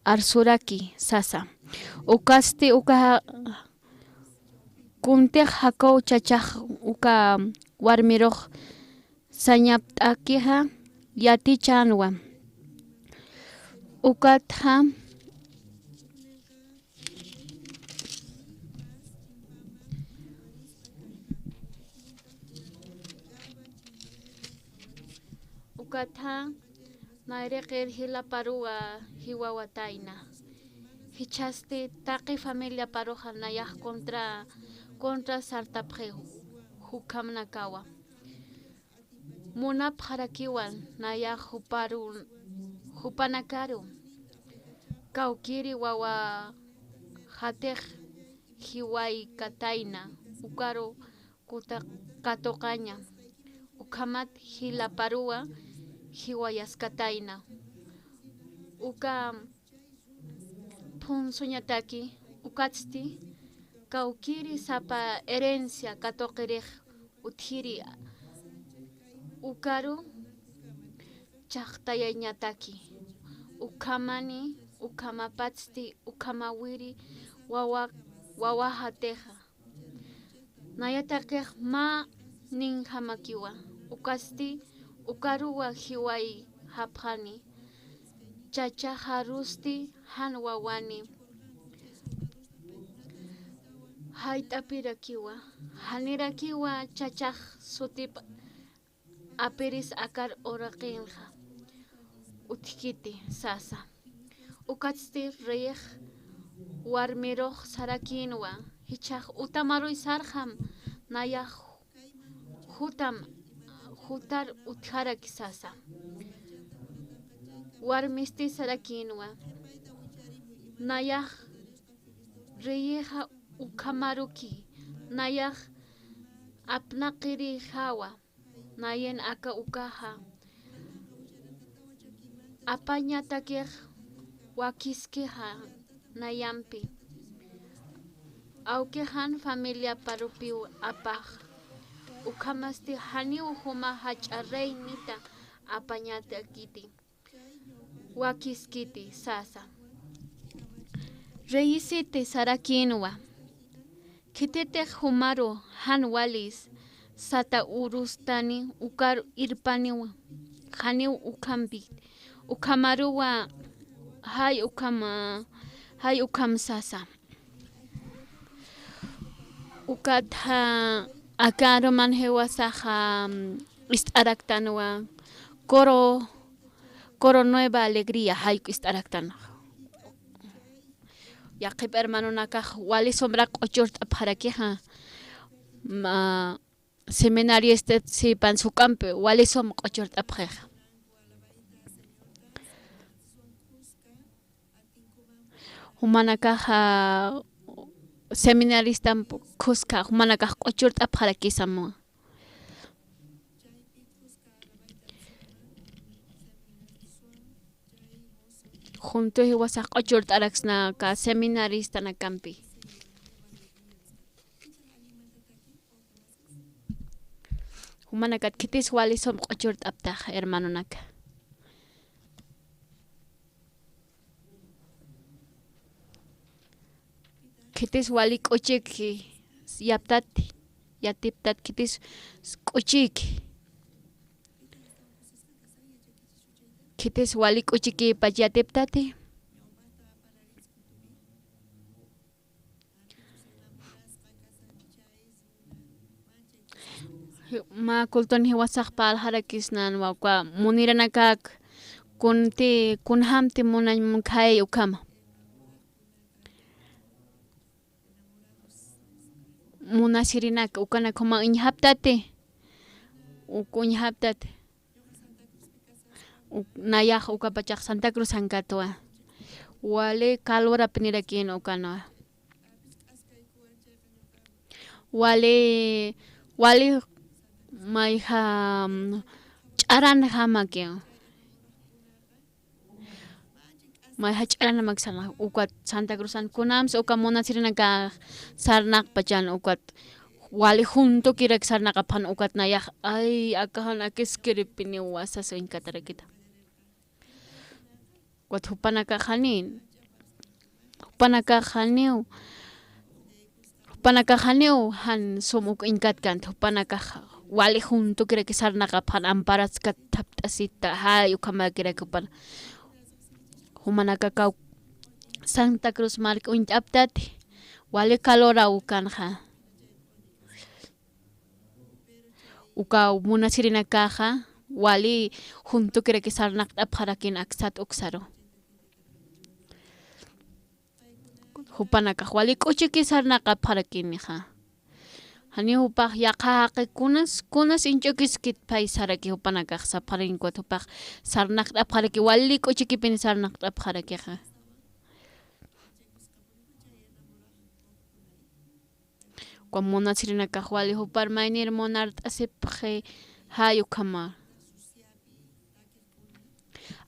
arsuraki sasa. Ukatsti uka ja-, kuntix Jacob chachax uka warmirux sañapt'akixa yatichänwa. Ukatxa Ukatxa, nayraqir jilaparuwa jiwawatayna. Jichhasti taqi familiaparuxa nayax contra, contra sartapxiw, jukhamnakawa. Munapxarakiwa nayax juparu, jupanakaru kawkïri wawajatix jiwaykatayna, ukaru kuta-, katuqaña, ukhamat jilaparuwa jiwayaskatayna. Uka phunsuñataki, ukatsti kawkïri sapa herencia katuqirix utjiri, ukaru chhaqtayañataki, ukhamani, ukhamapatsti, ukhamawiri wawa, wawajatixa. Nayataqix mä ninjamakiwa, ukatsti ukaruwa jiwayjapxani, chachaxarusti jan wawani jayt'apirakiwa, janirakiwa chachax sutip apiris akar uraqinxa utjkiti sasa. Ukatsti reyix warmirux sarakïnwa, jichhax utamaruy sarxam, nayax jutam, jutar utjaraki sasa. Warmisti sarakïnwa, nayax reyixa ukhamaruki, nayax apnaqirixawa, nayan aka ukaxa apañatakix wakiskixa nayampi. Awkixan familiaparupiw apax, ukhamasti janiw juma jach'a reynita apañatakiti, wakiskiti sasa. Reyisiti sarakïnwa, khititix jumaru jan walis sata urustani ukar irpaniwa, janiw ukhampi, ukhamaruwa, jay ukhama, jay ukham sasa. Ukat, ja, aka aruman jiwasaxa, mm, ist'araktanwa, coro, coro Nueva Alegría, jay ist'araktanwa. Yaqhip hermanonakax wali sumrak q'uchurt'apxarakixa, ma, seminarista sipan suk'ampi wali sum q'uchurt'apxixa. Jumanakaxa seminaristan khuska, jumanakax q'uchurt'apxarakisam. Juntu jiwasax q'uchurt'araksna aka seminaristanakampi. Jumanakat khitis wali sum q'uchurt'aptax, hermanonaka. Khitis wali k'uchik yaptat, yatiptat, khitis k'uchik. Khitis wali k'uchikipach yatiptati. Mä culton jiwasax parlxarakisnanwa, uka muniranakak kunti, kunjamti munañ khayay ukhama. Munasirinak ukanak juma uñjaptati, uk uñjaptati. Uk, nayax ukapachax Santa Cruzan katwa. Wali calorapinirakïn ukanwa. Wali, wali mayja, mm, ch'aranjamakiw. Mayja ch'aranamak sarnaq, ukat Santa Cruzan kunams uka munasirinakax sarnaqpachan ukat wali juntukirak sarnaqapxan ukat nayax, ay, akaxan akiskiripiniwa sas uñkatarakita. Ukat jupanakax janiw, jupanakax janiw, jupanakax janiw jan sum uk uñkatkänti, jupanakax wali juntukiraki sarnaqapxan, amparatska thapt'asita, jay ukhamakiraki jupana. Jumanakax Santa Cruz mark uñt'aptati, wali caloraw ukanxa. Uka munasirinakaxa wali juntukiraki sarnaqt'apxarakin aksat uksaru. Jupanakax wali k'uchiki sarnaqapxarakinixa. Janiw jupax yaqha jaqi kunas, kunas inch'ukiskit phay saraki jupanakax sapxarinkwat jupax sarnaqt'apxaraki, wali k'uchikipin sarnaqt'apxarakixa. Uka munasirinakax wali jupar maynir munart'asipxi, jay ukhama.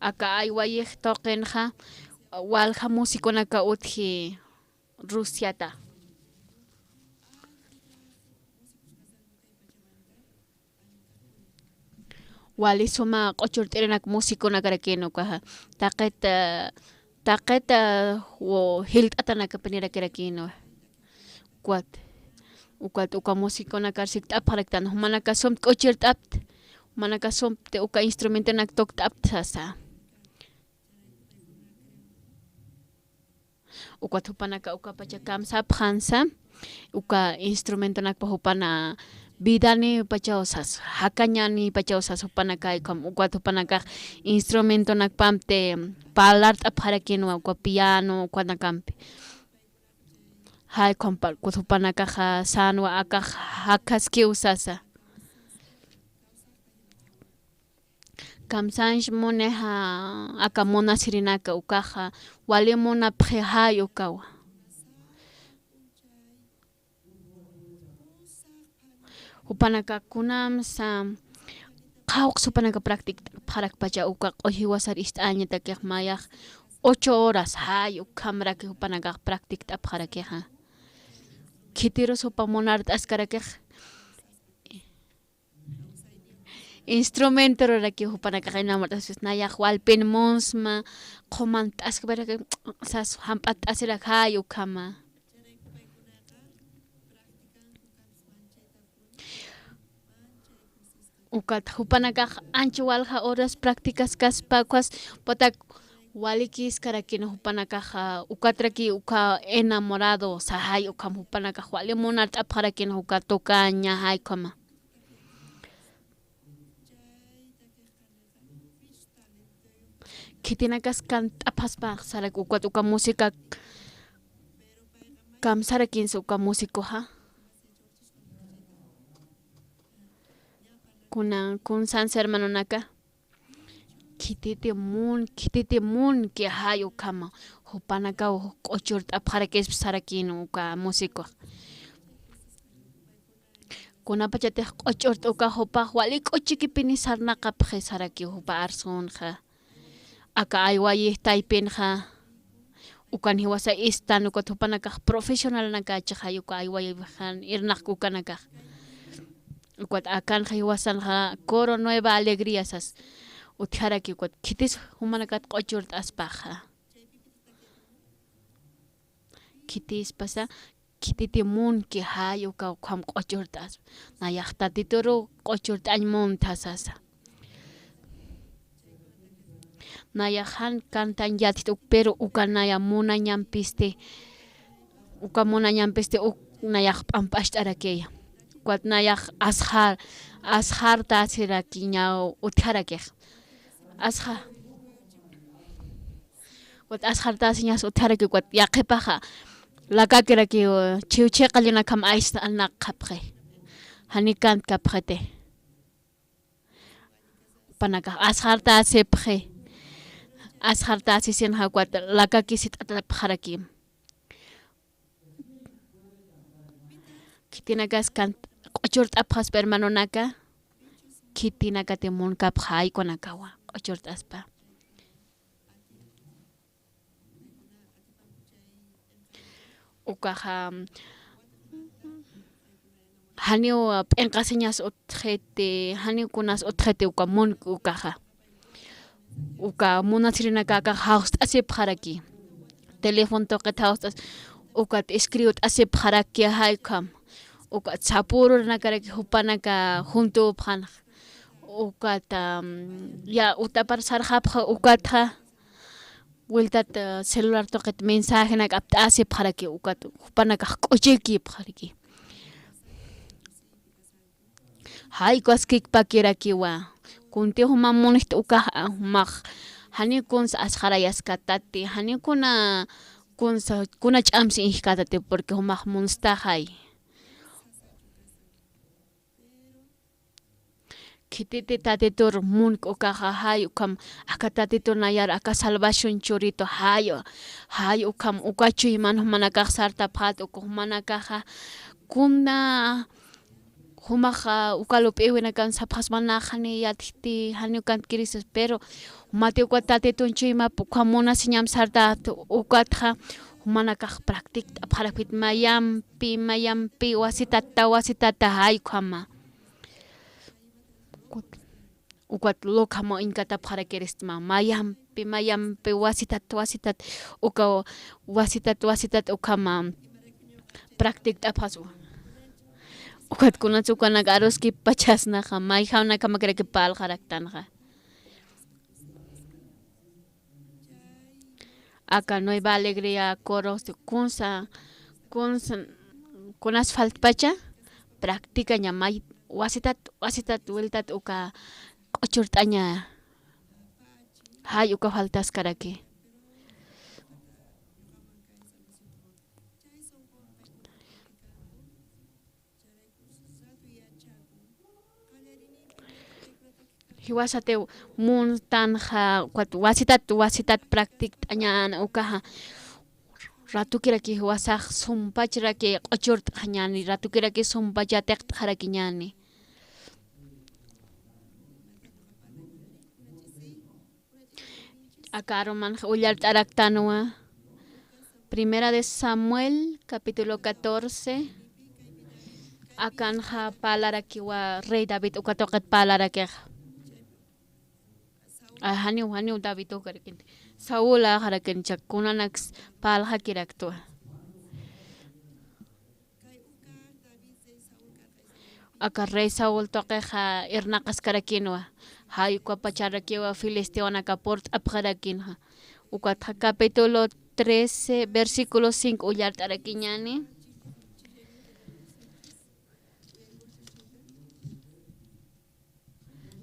Aka aywayix tuqinxa walja musiconaka utji Rusiata. Wali suma q'uchurt'irinak musiconakarakïn ukaxa. Taqit, taqit, u, jilt'atanakapinirakirakinwa. Ukat, ukat uka musiconakar sikt'apxaraktan, jumanaka sumpt q'uchurt'apt, jumanaka sumpt uka instrumentonak tukt'apt sasa. Ukat jupanaka ukapacha kamsapxansa, uka instrumentonakpa jupana Vidanipachaw sas, jakañanipachaw sas jupanaka, ukham ukat jupanakax instrumentonakpampi parlart'apxarakinwa, uka piano, ukanakampi. Jay, ukham parlkut jupanakaxa sänwa akax jakhaskiw sasa. Kamsanch munixa aka munasirinaka ukaxa, wali munapxi jay ukawa. Jupanaka kunamsa qhawqs jupanaka practict'apxarakpacha uka q'uy jiwasar ist'añatakix mayax ocho horas jay ukhamraki jupanakax practict'apxarakixa. Khitirus jupa munart'askarakix instrumentoruraki jupanakax inamurt'aspis nayax walpin munsma, qhumant'askparaki sas jamp'att'asirak jay ukhama. Ukat jupanakax ancha walja horas practicaskaspa ukas patak walikiskarakina jupanakaxa, ukatraki uka enamorado sajay ukham jupanakax wali munart'apxarakina uka tocaña jay ukhama. Khitinakas kant'apxaspa sarak ukat uka música kamsarakinsa uka músicoxa. Kuna kunsansa hermanonaka, khititi mun, khititi munki jay ukhama, jupanakaw q'uchurt'apxarakispa sarakïn uka músicox. Kunapachatix q'uchurt'aw ukax jupax wali k'uchikipini sarnaqapxi sarakiw jupa arsunxa. Aka aywayix taypinxa, ukan jiwasa istan ukat jupanakax profesionalnakachixa, uka aywayixan irnaqk ukanakax. Ukat akanxa jiwasanxa coro Nueva Alegría sas utjaraki ukat khitis jumanakat q'uchurt'aspaxa. Khitispasa, khititi munki jay uka ukham q'uchurt'aspa. Nayax Tatituru q'uchurt'añ muntha sasa. Nayax jan kantañ yatjit uk, pero uka naya munañampisti, uka munañampisti uk nayax p'amp'acht'arakiya. Ukat nayax asxar, asxartasirakiñaw utjarakix. Asxa. Ukat asxartasiñas utjaraki ukat yaqhipaxa lakakiraki, chiw chiqallinakham aysnaqxapxi. Jani kantkapxiti. Jupanakax asxartasipxi. Asxartasisinxa ukat lakakisit'atapxarakim. Khitinakas kant-, q'uchurt'apxaspa hermanonaka, khitinakati munkapxay kunakawa q'uchurt'aspa. Ukaxa, janiw p'inqasiñas utjiti, janiw kunas utjiti uka munk ukaxa. Uka munasirinakax jawst'asipxaraki. Teléfono tuqit jawst'as, ukat escribit'asipxaraki jay ukham. Ukat sapürurinakaraki jupanaka juntupxanx. Ukat, am, ya utapar sarxapxa ukatxa. Wiltat, eh, celular tuqit mensajenak apt'asipxaraki ukat jupanakax k'uchikipxaraki. Jay ukaskikpakirakiwa. Kunti juma munxt ukax, ah, jumax. Jani kunsa asxarayaskatati, jani kuna, kunsa, kuna ch'amsi injkatati, porque jumax munstaxay. Khititi Tatitur munk ukaxa, jay ukham, aka Tatitur nayar, aka salvación churitu, jay, jay ukham, uka chuyman jumanakax sartapxät, uka jumanakaxa, kuna, jumaxa, uka lup'iwinakan sapxasma nax jani yatjiti, jani ukantkirisa, pero jumati uka Tatitun chuymap, uka munasiñam sartät, ukatxa, jumanakax practict'apxarapxit mayampi, mayampi, wasitata, wasitata, jay ukhama. Ukat, ukat lukhama inkatapxarakiristma, mayampi, mayampi, wasitat, wasitat, uka wasitat, wasitat, ukhama practict'apxaswa. Ukat kunats ukanak aruskipachasnaxa, mayjawnakamakirakip parlxaraktanxa. Aka Nueva Alegría coro, kunsa, kunsa, kunas faltpacha, practicaña, may wasitat, wasitat, wiltat uka q'uchurt'aña, jay uka faltaskaraki. Jiwasatiw muntanxa, ukat wasitat, wasitat practict'añäni ukaxa. Ratukiraki jiwasax sumpachraki q'uchurt'xañäni, ratukiraki sumpach yatiqt'xarakiñäni. Aka arumanxa ullart'araktanwa. Primera de Samuel, capítulo catorce. Akanxa parlarakiwa rey David uka tuqit parlarakixa. Ay, janiw, janiw David ukarakin. Saul axarakin chak kunanaks parlarakiraktwa. Aka rey Saul tuqixa irnaqaskarakinwa. Jay uka pacharakiwa filisteonaka purt'apxarakinxa. Ukatxa capítulo trece, versículo cinco ullart'arakiñäni.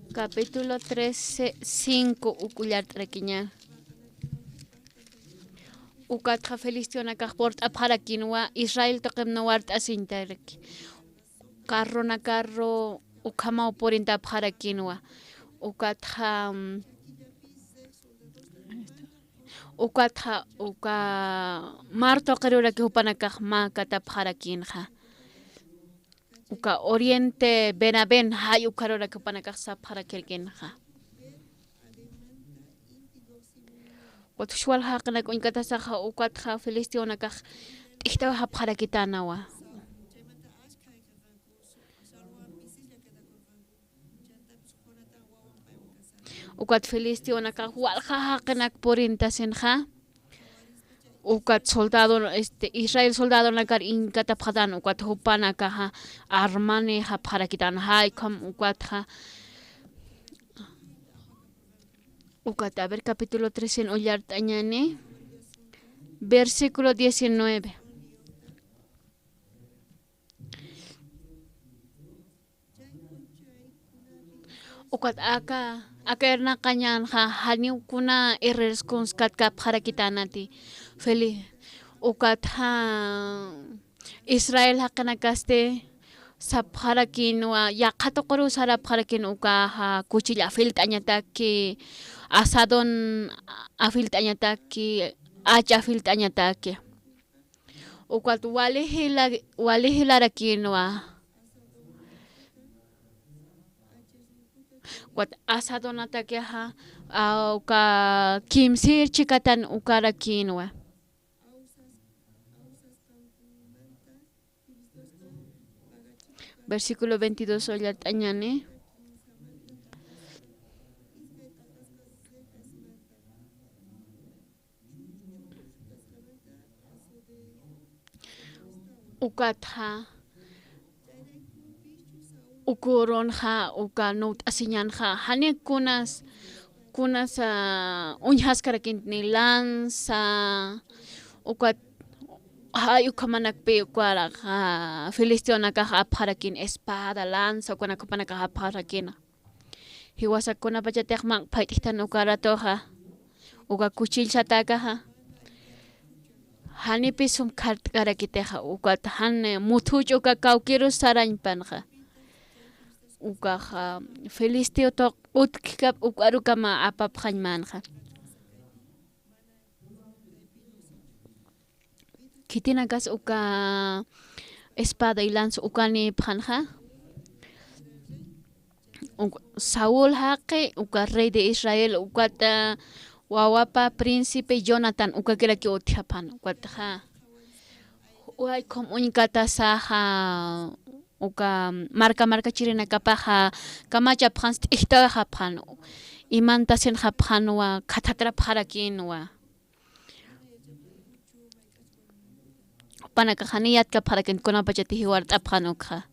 Capítulo trece, cinco uk ullart'arakiñäni. Ukatxa filisteonakax purt'apxarakinwa, Israel tuqimna wart'asiñtaraki. Carrona carro ukhamaw purintapxarakinwa. Ukatxa, mm, ukatxa uka mar tuqiruraki jupanakax mä katapxarakinxa. Uka oriente Benaben, jay ukaruraki jupanakax sapxarakirakinxa. Ukat juchwal jaqinak uñkatasaxa, ukatxa filisteonakax t'ijtawayapxarakitanawa. Ukat filisteonakax walja jaqinak purintasinxa. Ukat soldado, este, Israel soldadonakar inkatapxatan, ukat jupanakaxa armanïxapxarakitan, jay ukham ukatxa. Ukat, a ver, capítulo trece ullart'añäni, versículo diecinueve. Ukat aka, aka irnaqañänxa, janiw kuna errores kuns katkapxarakitänati. Fili-, ukatxa Israel jaqinakasti sapxarakinwa, yaqha tuqiruw sarapxarakin ukaxa, kuchilla afilt'añataki, asadón afilt'añataki, ach afilt'añataki. Ukat wali jila-, wali jilarakinwa. Ukat asadonatakixa, a, uka kimsir chikatan ukarakinwa. Versículo veintidós ullart'añäni. Ukatxa, uka urunxa, uka nuwt'asiñanxa, jani kunas, kunas, a, uñjaskarakintni lanza, ukat, jay ukhamanakpi ukaraxa, filisteonakax apxarakin espada, lanza, ukanak jupanakax apxarakina. Jiwasak kunapachatix manq'phayt'ijtan uka ratoxa, uka kuchillsatakaxa, janipis sum khart'karakitixa, ukat jan muthuch uka kawkirus sarañpanxa. Ukaxa, filisteo tuq utkikap uk'arukama apapxañmänxa. Khitinakas uka espada y lanza ukanïpxanxa. Uk-, Saúl jaqi, uka rey de Israel, ukat wawapa príncipe Jonatán, ukakirakiw utjapxan, ukatxa. Uka khum uñkatasaxa, uka marka markachirinakapaxa, kamachapxans t'ijtawayapxan, imantasinxapxanwa, khathatrapxarakinwa. Jupanakax jani yatkapxarakin kunapachati jiwart'apxan ukxa.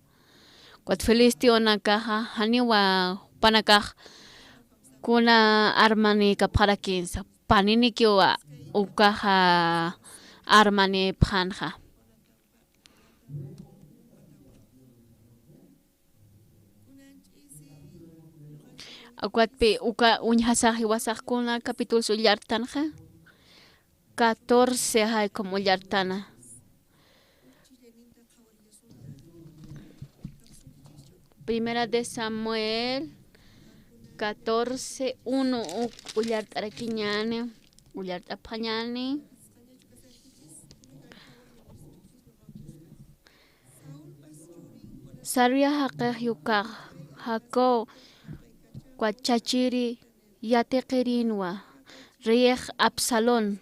Ukat filisteonakaxa janiwa jupanakax kuna armanïkapxarakinsa. Paninikiwa ukaxa armanïpxänxa. Ukatpi uka uñjasax jiwasax kuna capítulos ullartanxa. Catorce jaykum ullartana. Primera de Samuel catorce uno uk ullart'arakiñäni, ullart'apxañäni. Sarvia jaqix yukax Jacob wachachiri yatiqirinwa, reyix Absalón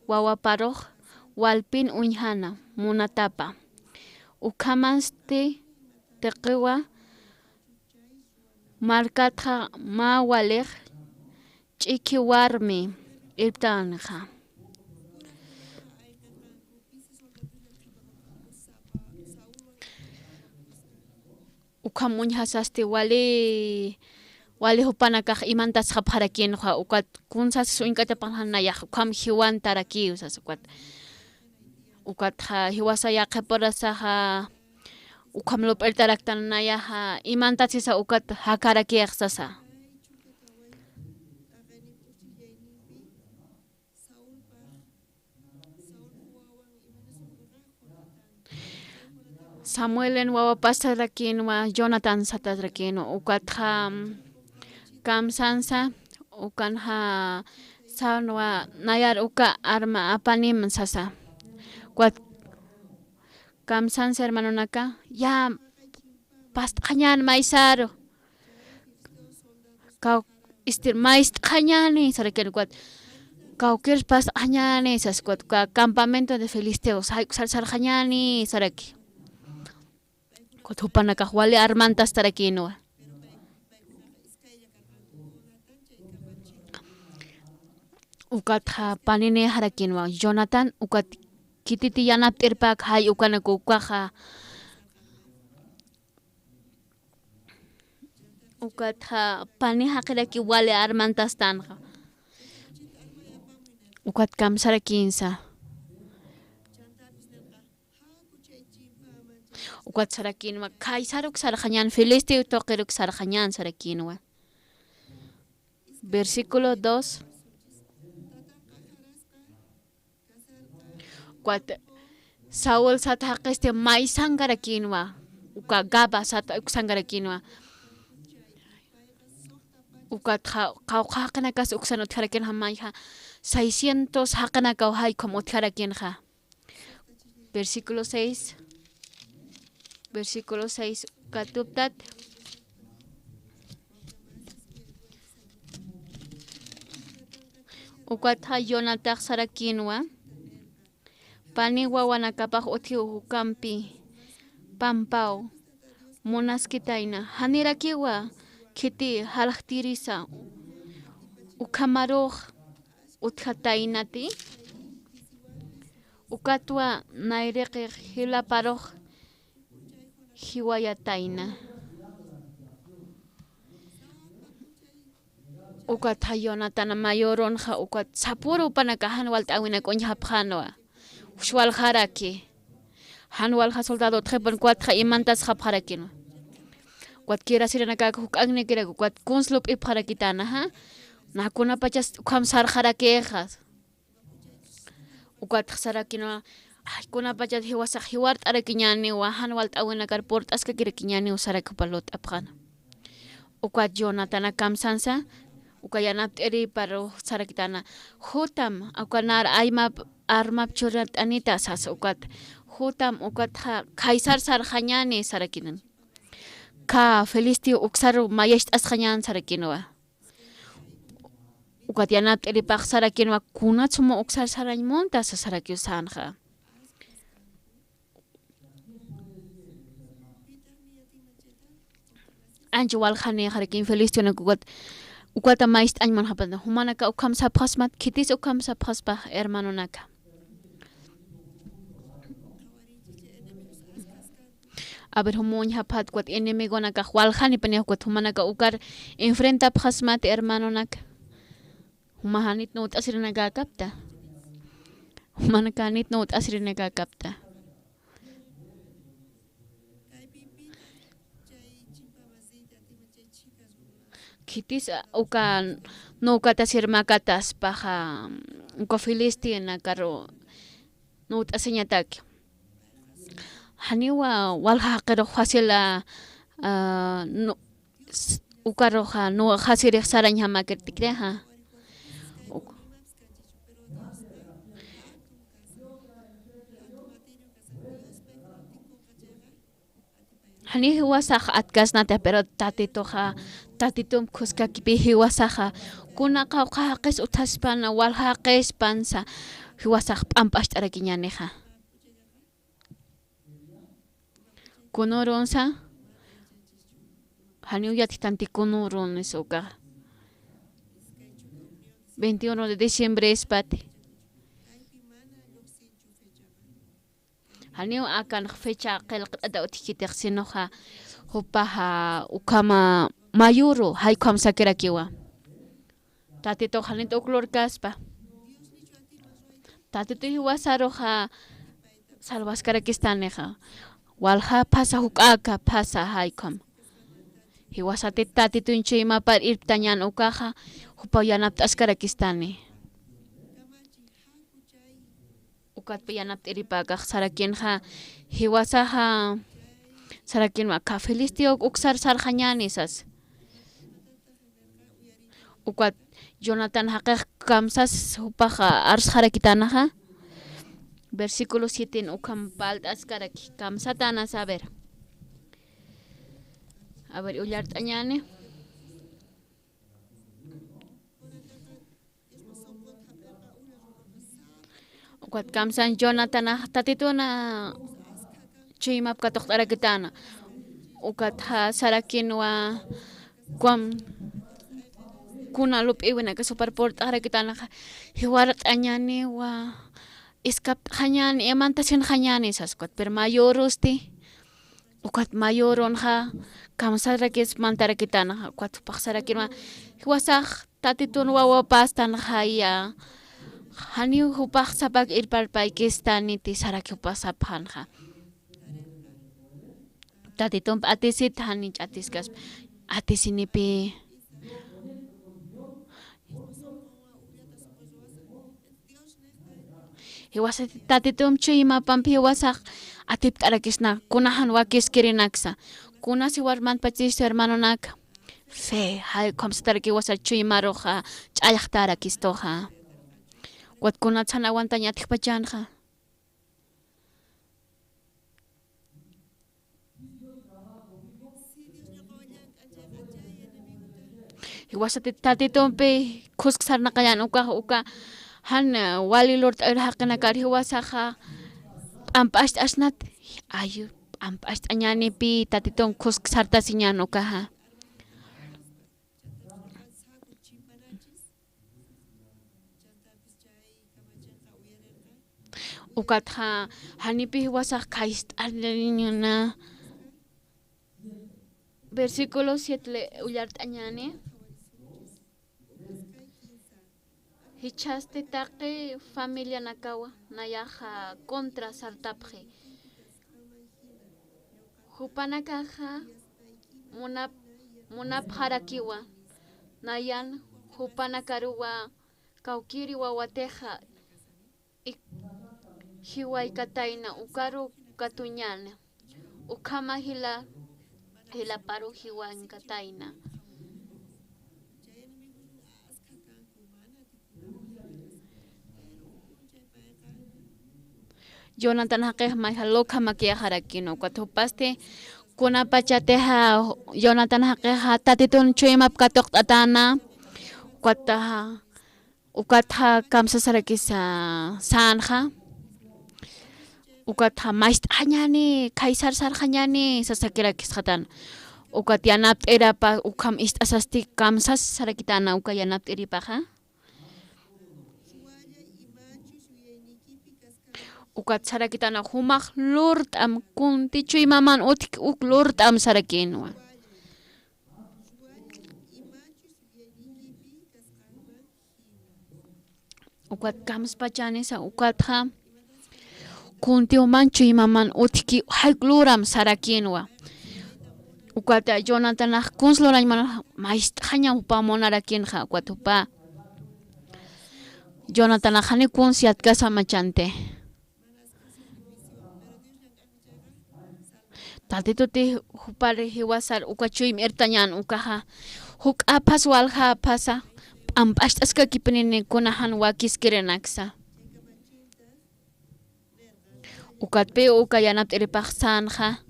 wawaparux walpin uñjana munatapa. Ukhamasti tiqiwa markatxa mä walix ch'iki warmi irptanxa. Ukham uñjasasti wali, wali jupanakax imantasxapxarakinxa, ukat kunsas uñk'atapanxa nayax, ukham jiwantarakiw sas, ukat, ukat ja, jiwasa yaqhipurasaxa, ukham lup'irtaraktan nayaxa, imantasisa ukat jakarakix sasa. Samuelen wawapas sarakinwa, Jonathan satarakinwa, ukatxa kamsansa, ukanxa sanwa nayar uka arma apanim sasa. Ukat kamsansa hermanonaka, ya past'xañän maysaru. Kaw, este, mayst'xañäni sarakin ukat. Kawkir past'xañäni sas ukat, ka-, campamento de filisteos, jay uksar sarxañäni saraki. Ukat jupanakax wali armantastarakinwa. Ukatxa panini sarakinwa, Jonathan, ukat khititi yanapt'irpäk jay ukanak ukaxa. Ukatxa pani jaqiraki wali armantastanxa. Ukat kamsarakinsa. Ukat sarakinwa, khaysar uksarxañän, filistiu tuqir uksarxañän sarakinwa. Versículo dos. Ukat Saúl sat jaqisti maysankarakinwa, uka Gaba sat uksankarakinwa. Ukat ja-, qawqha jaqinakas uksan utjarakinxa mayja seiscientos jaqinakaw jaykhum utjarakinxa. Versículo seis. Versículo seis, katuptat. Ukatxa Jonatax sarakinwa, pani wawanakapax utjiw jukampi pampaw munaskitayna, janirakiwa khiti jalxtirisa, ukhamarux utjataynati, ukatwa nayriqix jilaparux jiwayatayna. Ukatxa Jonatana mayorunxa ukat sapüru jupanakax jan walt'äwinak uñjapxänwa. Juchwaljaraki. Jan walja soldado utjipan ukatxa imantasxapxarakinwa. Ukat kirasirinakak juk'añnikirak ukat kuns lup'ipxarakitanaxa. Nakunapachas ukham sarxarakixa. Ukatxa sarakinwa, ay, kunapachat jiwasax jiwart'arakiñäniwa, jan walt'äwinakar purt'askakirakiñäniw saraki jupa lut'apxäna. Ukat Jonatana kamsansa, uka yanapt'iriparu sarakitana, jutam, uka nar aymap, armap churat'anita sasa, ukat, jutam, ukatxa khaysar sarxañäni sarakinan. Ka filistiu uksaru mayacht'asxañän sarakinwa. Ukat yanapt'iripax sarakinwa, kunats jumaw uksar sarañ munta sasarakiw sänxa. Ancha waljanïxarakin filistionak ukat, ukata mayst'añ munxapata. Jumanaka ukham sapxasmat, khitis ukham sapxaspa hermanonaka. A ver, juma uñjapxät ukat enemigonakax waljanipaniw ukat jumanaka ukar enfrentapxasmat hermanonaka. Juma janit nuwt'asirinakäkapta. Jumanaka janit nuwt'asirinakäkapta. khitis, a, uka nukatasir makataspaxa, uka Filistinakaru nuwt'asiñataki. Janiwa walja jaqirux facila, a, nu-, s-, ukaruxa nuxasirix sarañjamakirtiktixa. Uk-, jani jiwasax atkasnatix, pero Tatituxa, Tatitump khuskakipi jiwasaxa, kuna qawqha jaqis utjaspana, walja jaqispansa, jiwasax p'amp'acht'arakiñänixa. Kunürunsa, janiw yatkitanti kunürunsa ukaxa. Veintiuno de diciembre ispati. Janiw akanx fecha qillqt'ata utjkitix, sinoxa jupaxa ukhama mayuru, jay ukham sakirakiwa. Tatitux janit uk lurkaspa. Tatitu jiwasaruxa salvaskarakistanixa. Walja phasa juk'aka phasa jay ukham. Jiwasati Tatitun chuymapar irptañän ukaxa, jupaw yanapt'askarakistani. Ukatpa yanapt'iripäkax sarakinxa, jiwasaxa, sarakinwa, aka Filistia uksar sarxañäni sas. Ukat Jonathan jaqix kamsas jupax arsxarakitanaxa. Versículo siete ukham parlt'askaraki, kamsatanasa, a ver. A ver, ullart'añäni. Ukat kamsan Jonatanax Tatituna chuymap katuqt'arakitana. Ukatxa sarakinwa, kuam, kuna lup'iwinaka supar purt'arakitanaxa, jiwart'añäniwa, iskapt'xañäni, imantasinxañäni sas ukat, pero mayurusti. Ukat mayurunxa kamsarakis mantarakitanaxa, ukat jupax sarakinwa, jiwasax Tatitun wawapästanxaya, janiw jupax sapak irparpaykistaniti saraki jupax sapxänxa. Tatitump atisit, janich atiskaspa, atisinipi. Jiwasati Tatitump chuymapampi jiwasax atipt'arakisna, kuna jan wakiskirinaksa, kuna siwar manpachistu hermanonaka. Fe, jay ukham sataraki jiwasa chuymaruxa, ch'allxtarakistuxa. Ukat kunatsan aguantañ atjpachanxa. Jiwasati Tatitumpi khusk sarnaqañän ukax, uka jan, eh, wali lurt'awir jaqinakar jiwasaxa p'amp'acht'asnat, ay, p'amp'acht'añänipi Tatitun khusk sartasiñän ukaxa. Ukatxa, janipi jiwasax khayst'aniñäni. Versículo siete le ullart'añäni. Jichhasti taqi familianakawa nayaxa contra sartapxi. Jupanakaxa munap-, munapxarakiwa, nayan jupanakaruwa kawkïri wawatixa ik-, jiwaykatayna, ukaru katuñäni, ukhama jila, jilaparu jiwankatayna. Jonathan jaqix mayja lukhamakïxarakïnwa, ukat jupasti kunapachatixa Jonathan jaqixa Tatitun chuymap katuqt'atäna, ukataxa, ukatxa kamsasarakisa sänxa, ukatxa mayst'añäni, khaysar sarxañäni sasakirakisxatana, ukat yanapt'irapa, ukham ist'asasti kamsasarakitana uka yanapt'iripaxa. Ukat sarakitana jumax lurt'am, kunti chuymaman utjki uk lurt'am sarakïnwa. Ukat kamspachänisa, ukatxa kuntiw man chuymaman utjki jay uk luram sarakïnwa. Ukat Jonatanax kuns lurañ mana mayst'xaña jupa munarakinxa, ukat jupa Jonatanax jani kuns yatkasa machanti. Tatituti jupar jiwasar uka chuyma irptañän ukaxa, juk'apas waljapasa p'amp'acht'askakipinini kuna jan wakiskirinaksa. Ukatpï uka yanapt'iripax sänxa,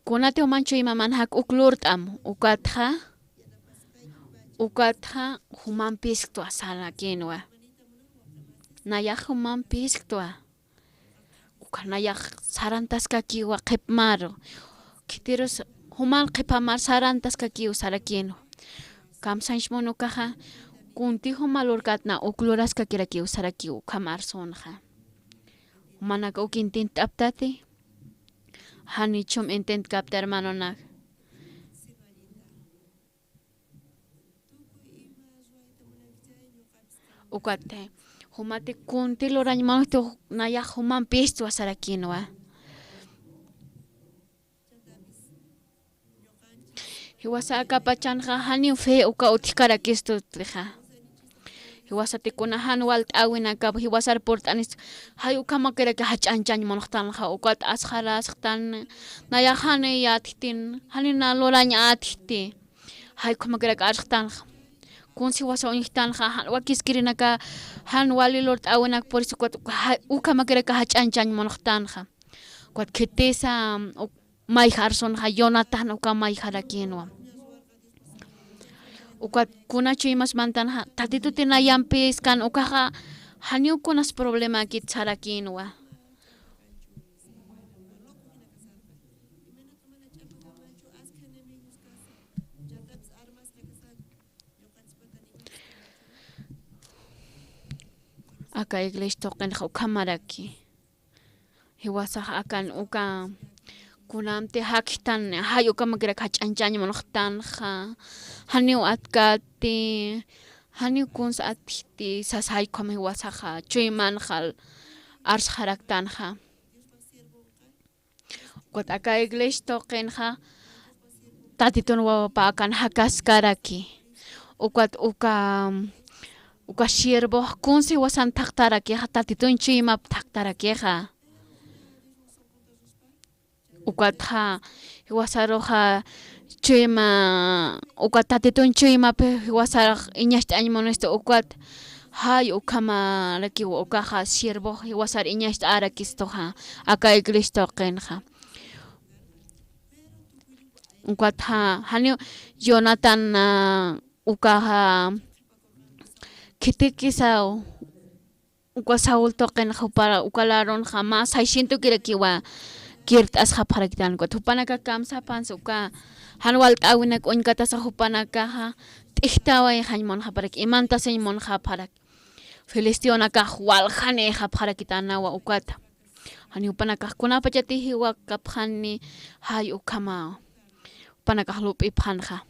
kunatï juman chuyma mana jak uk lurt'am, ukatxa, ukatxa jumampisktwa sarakïnwa. Nayax jumampisktwa. Uka nayax sarantaskakiwa qhipmaru. Khitirus juman qhipamar sarantaskakiw sarakïnwa. Kamsañs mun ukaxa, kunti juma lurkatna uk luraskakirakiw sarakiw ukham arsunxa. Jumanaka uk intint'aptati. Janichum intint'kapti hermanonak. Ukat, jumati kunti lurañ munxti nayax jumampisktwa sarakïnwa. Jiwasa akapachanxa janiw fe uka utjkarakistuxa. Jiwasati kuna jan walt'äwinakap jiwasar purt'anist, jay ukhamakiraki jach'añchañ munxtanxa, ukat asxarasktan, nayax jani yatjtin, janina lurañ atjti. Jay ukhamakirak arxtanxa. Kuns jiwasa uñjtanxa, jan wakiskirinaka, jan wali lurt'äwinak puristu ukat, uka jay ukhamakiraka jach'añchañ munxtanxa. Ukat khitisa, uk-, mayja arsunxa, Jonathan uka mayjarakïnwa. Ukat kuna chuymas mantanxa, Tatituti nayampis kan ukaxa, janiw kunas problemäkit sarakïnwa. Aka iglesia tuqinxa ukhamaraki. Jiwasax akan uka kunamti jakjtan, jay ukhamakirak jach'añchañ munxtanxa, janiw atkati, janiw kuns atjti, sas jay ukham jiwasaxa, chuymanxa arsxaraktanxa. Ukat aka iglesia tuqinxa, Tatitun wawapa akan jakaskaraki. Ukat uka, uka siervox kuns jiwasan thaqtarakixa, Tatitun chuymap thaqtarakixa. Ukatxa, jiwasaruxa, chuyma, uka Tatitun chuymap jiwasarax iñacht'añ munistu ukat, jay ukhamarakiw ukaxa siervox jiwasar iñacht'arakistuxa, aka iglesia tuqinxa. Ukatxa, janiw Jonathan, a, ukaxa, khitikisaw, uka Saúl tuqinxa jupar uka larunxa mä seiscientokirakiwa kirt'asxapxaraktan, ukat jupanaka kamsapansa uka jan walt'äwinak uñkatasa jupanakaxa t'ijtawayxañ munxapxaraki, imantasiñ munxapxaraki. Filisteonakax waljanïxapxarakitanawa ukata. Jani jupanakax kunapachati jiwakapxani, jay ukhama jupanakax lup'ipxanxa.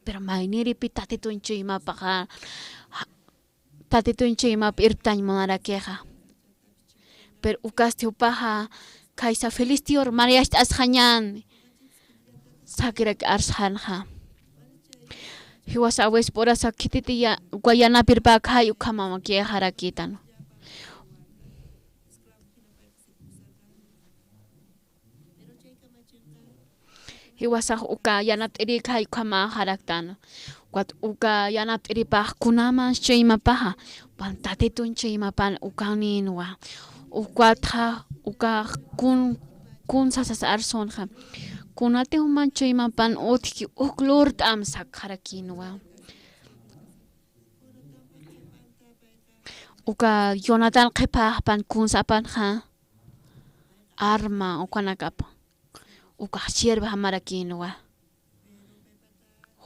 Pero maynïripi Tatitun chuymapaxa, ja-, Tatitun chuymap irptañ munarakixa. Pero ukasti jupaxa, khaysa filisteor mariyacht'asxañän, sakirak arsxanxa. Jiwasa awis purasa khititi ya-, uka yanapirpäk jay ukhamamakixarakïtan. Jiwasax uka yanapt'irïk jay ukhamaxaraktan. Ukat uka yanapt'iripax kunamans chuymapaxa, pan Tatitun chuymapan ukanïnwa. Ukatxa, ukax kun, kun sasas arsunxa. Kunati juman chuymapan utjki uk lurt'am sakxarakïnwa. Uka Jonathan qhipaxpan kunsapanxa arma ukanakap. Ukax siervojamarakïnwa.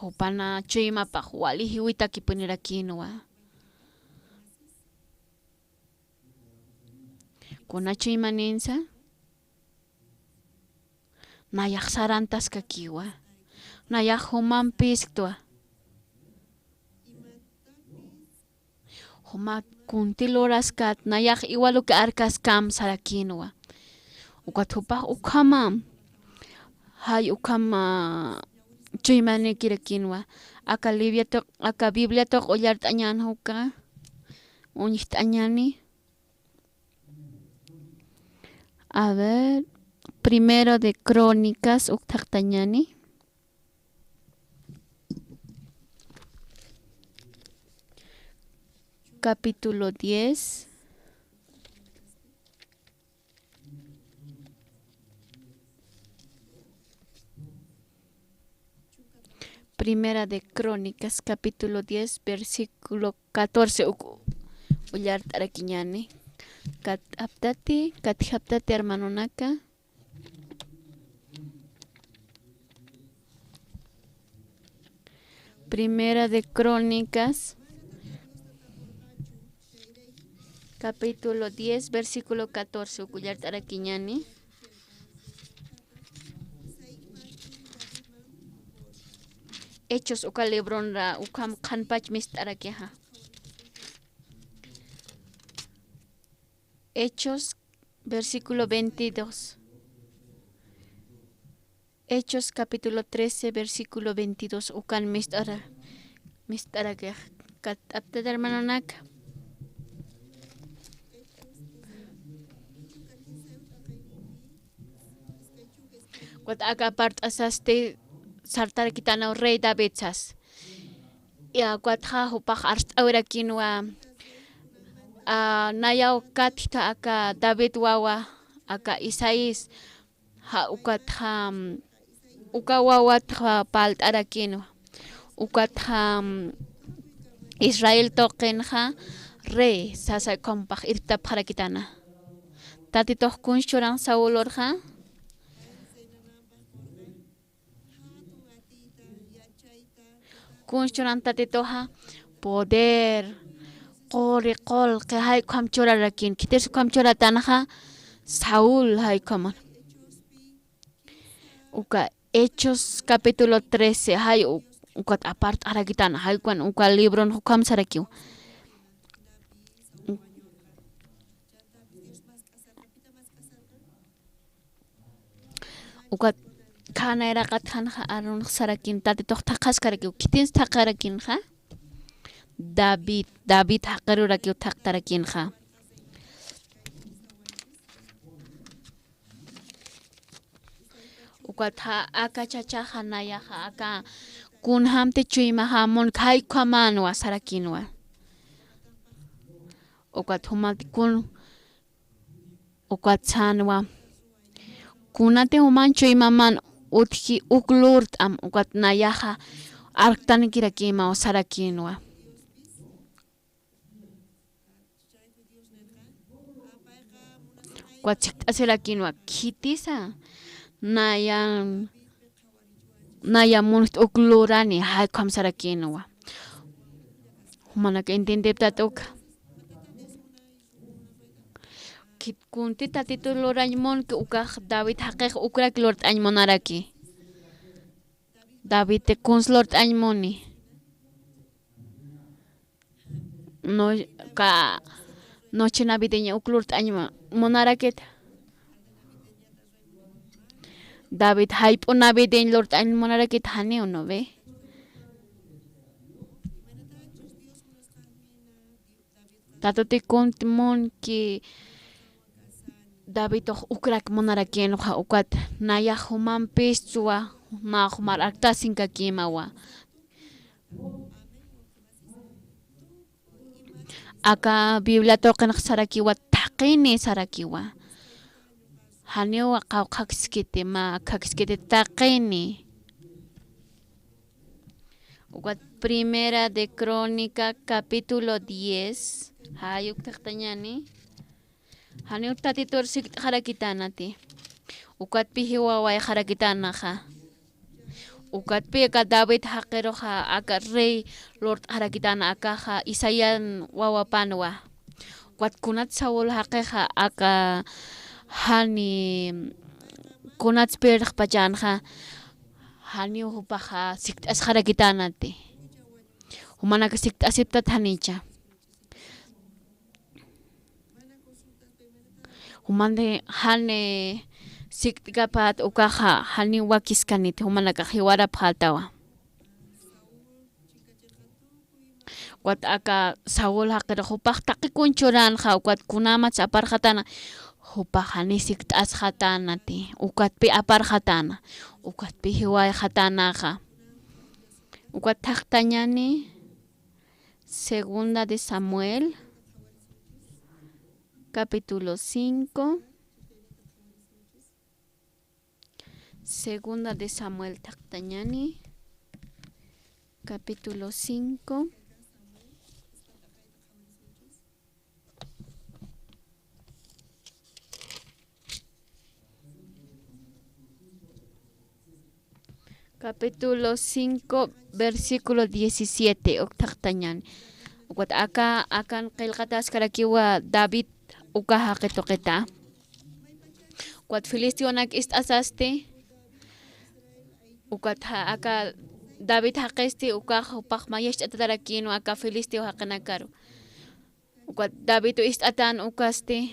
Jupana chuymapax wali jiwitakipunirakïnwa. Kuna chuymanïnsa, nayax sarantaskakiwa. Nayax jumampisktwa. Jumat kunti luraskat nayax iwaluki arkaskam sarakïnwa. Ukat jupax ukhama Jay ukham, ah, chuymanikirakinwa. Aka Biblia tuq, aka Biblia tuq ullart'añän uka, uñjt'añäni. A ver, Primero de Crónicas, uk thaqtañäni. Capítulo diez. Primera de Crónicas, capítulo diez, versículo catorce, uk ullart'arakiñäni. Kat'aptati, katjaptati, hermanonaka. Primera de Crónicas, capítulo diez, versículo catorce, uk ullart'arakiñäni. Hechos uka libronra ukham qhanpach mist'arakixa. Hechos, versículo veintidós. Hechos capítulo trece, versículo veintidós, ukan mist'ara, mist'arakix. Kat'aptati, hermanonaka. Ukat aka apart'asasti sartarakitanaw rey David sas. Ya, ukatxa jupax arst'awirakinwa, a, nayaw katjta aka David wawa, aka Isaías, ja, ukatxa, uka wawatxa parlt'arakinwa. Ukatxa, Israel tuqinxa rey sasa ukhamapax irptapxarakitana. Tatitux kuns churan Saul urxa? Kuns churan Tatituxa? Poder, quri, qullqi, jay ukham churarakin. Khitis ukham churatanxa? Saul jay ukhaman. Uka Hechos capítulo trece, jay u-, ukat apart'arakitana, jay ukan, uka libron ukham sarakiw. Ukat khanayraqat janxa arunx sarakin, Tatitux thaqhaskarakiw, khitinsa thaqharakinxa? David, David jaqirurakiw thaqtarakinxa. Ukatxa aka chachaxa nayaxa aka kunjamti chuymaxa munki jay ukhamänwa sarakinwa. Ukat jumanti kun, ukat sänwa. Kunati juman chuymaman utji uk lurt'am, ukat nayaxa arktanikirakïmaw sarakinwa. Ukat sikt'asirakinwa, khitisa naya, naya munxt uk lurani, jay ukham sarakinwa. Jumanaka entiendeptat uka. Khit kunti Tatitu lurañ munki, ukax David jaqix ukrak lurt'añ munaraki. David kuns lurt'añ muni. No, ka, noche navideña uk lurt'añ mu-, munarakit. David jayp'u navideña lurt'añ munarakit, janiw, ¿no ve? Tatuti kunti munki Davidux ukrak munarakinxa, ukat nayax jumampiswa, mä jumar arktasinkakïmawa. Aka Biblia tuqinx sarakiwa thaqini sarakiwa. Janiw qawqha khiskiti, mä khakskiti thaqini. Ukat Primera de Crónica, capítulo diez. Jay uk thaqtañäni. Janiw Tatitur sikt'xarakitänati. Ukatpï jiwawayxarakitänxa. Ukatpï aka David jaqiruxa, aka rey lurt'xarakitäna, akaxa Isaías wawapanwa. Ukat kunat Saúl jaqixa, aka jani kunats pirxpachänxa, janiw jupaxa sikt'asxarakitänati. Jumanaka sikt'asiptat janicha. Jumanti jani sikt'kapät ukaxa, janiw wakiskaniti, jumanakax jiwarapxätawa. Ukat aka Saúl jaqirux jupax taqi kun churänxa, ukat kunämats aparxatäna, jupax jani sikt'asxatänati, ukatpï aparxatäna, ukatpï jiwayxatänaxa. Ukat thaqtañäni, Segunda de Samuel, capítulo cinco. Segunda de Samuel thaqtañäni, capítulo cinco. Capítulo cinco, versículo diecisiete, uk thaqtañäni. Ukat aka, akan qillqataskarakiwa David uka jaqi tuqita. Ukat filisteonak ist'asasti, ukat ja-, aka David jaqisti ukax jupax mayacht'atatarakïnwa aka filisteo jaqinakaru. Ukat David ist'atän ukasti,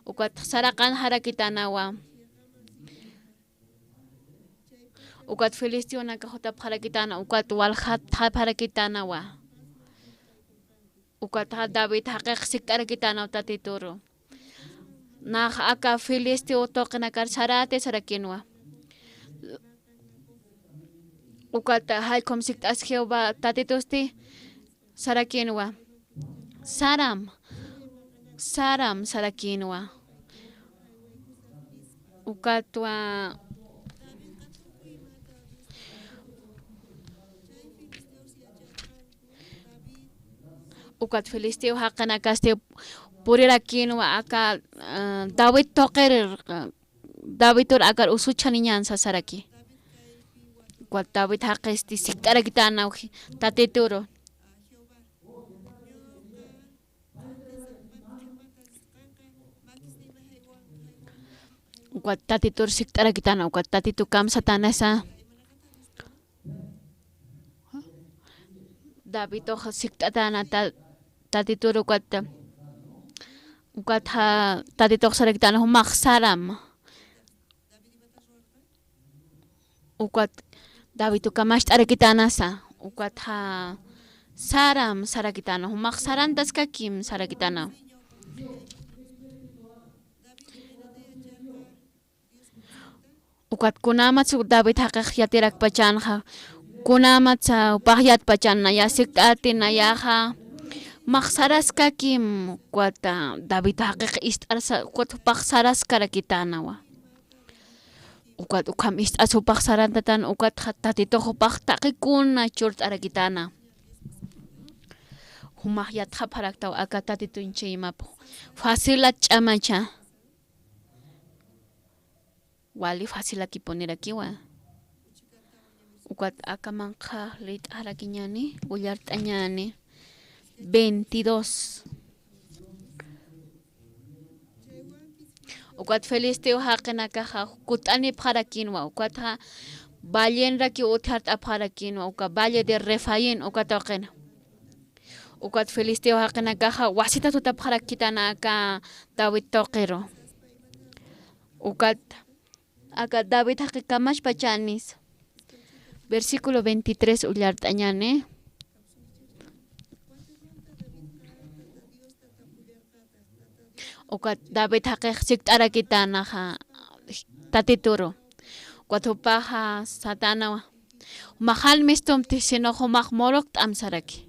ukat saraqanxarakitänawa. Ukat filisteonakax jutapxarakitäna, ukat waljatxapxarakitänawa. Ukat ja David jaqix sikt'arakitänaw Tatituru. Nax aka filisteo tuqinakar saräti sarakïnwa. Ukat jallkhum sikt'as Jehová Tatitusti sarakïnwa. Saram, saram sarakïnwa. Ukatwa, ukat filisteo jaqinakasti purirakïnwa aka, ah, David tuqir, ah, Davidtur akar usuchaniñän sasaraki. Ukat David jaqisti sikt'arakitänaw Tatituru. Ukat Tatitur sikt'arakitäna, ukat Tatitu kamsatänasa. Davidux sikt'atäna ta-, Tatitur ukat, ukat ja Tatitux sarakitäna jumax saram. Ukat David uka macht'arakitänasa, ukat ja saram sarakitäna, jumax sarantaskakim sarakitäna. Ukat kunämats David jaqix yatirakpachanxa, kunämats jupax yatpachan naya sikt'ati, nayaxa jumax saraskakim, ukat David jaqix ist'arsa, ukat jupax saraskarakitänawa. Ukat ukham ist'as jupax sarantatän, ukatxa Tatitux jupax taqi kuna churt'arakitäna. Jumax yatxapxaraktaw aka Tatituñ chuymapux. Facilat ch'amacha. Wali facilakipunirakiwa. Ukat aka manqha lït'arakiñäni, ullart'añäni. Veintidós. Ukat filisteo jaqinakaxa kutt'anipxarakïnwa, ukatxa vallenrakiw utjart'apxarakïnwa, uka valle de Refaim, uka tuqina. Ukat filisteo jaqinakaxa wasitat jutapxarakitana aka David tuqiru. Ukat aka David jaqi kamachpachanis. Versículo veintitrés ullart'añäni. Ukat David jaqix sikt'arakitänaxa Tatituru. Ukat jupaxa satänawa. Jumax jan mistumti, sino jumax murukt'am saraki.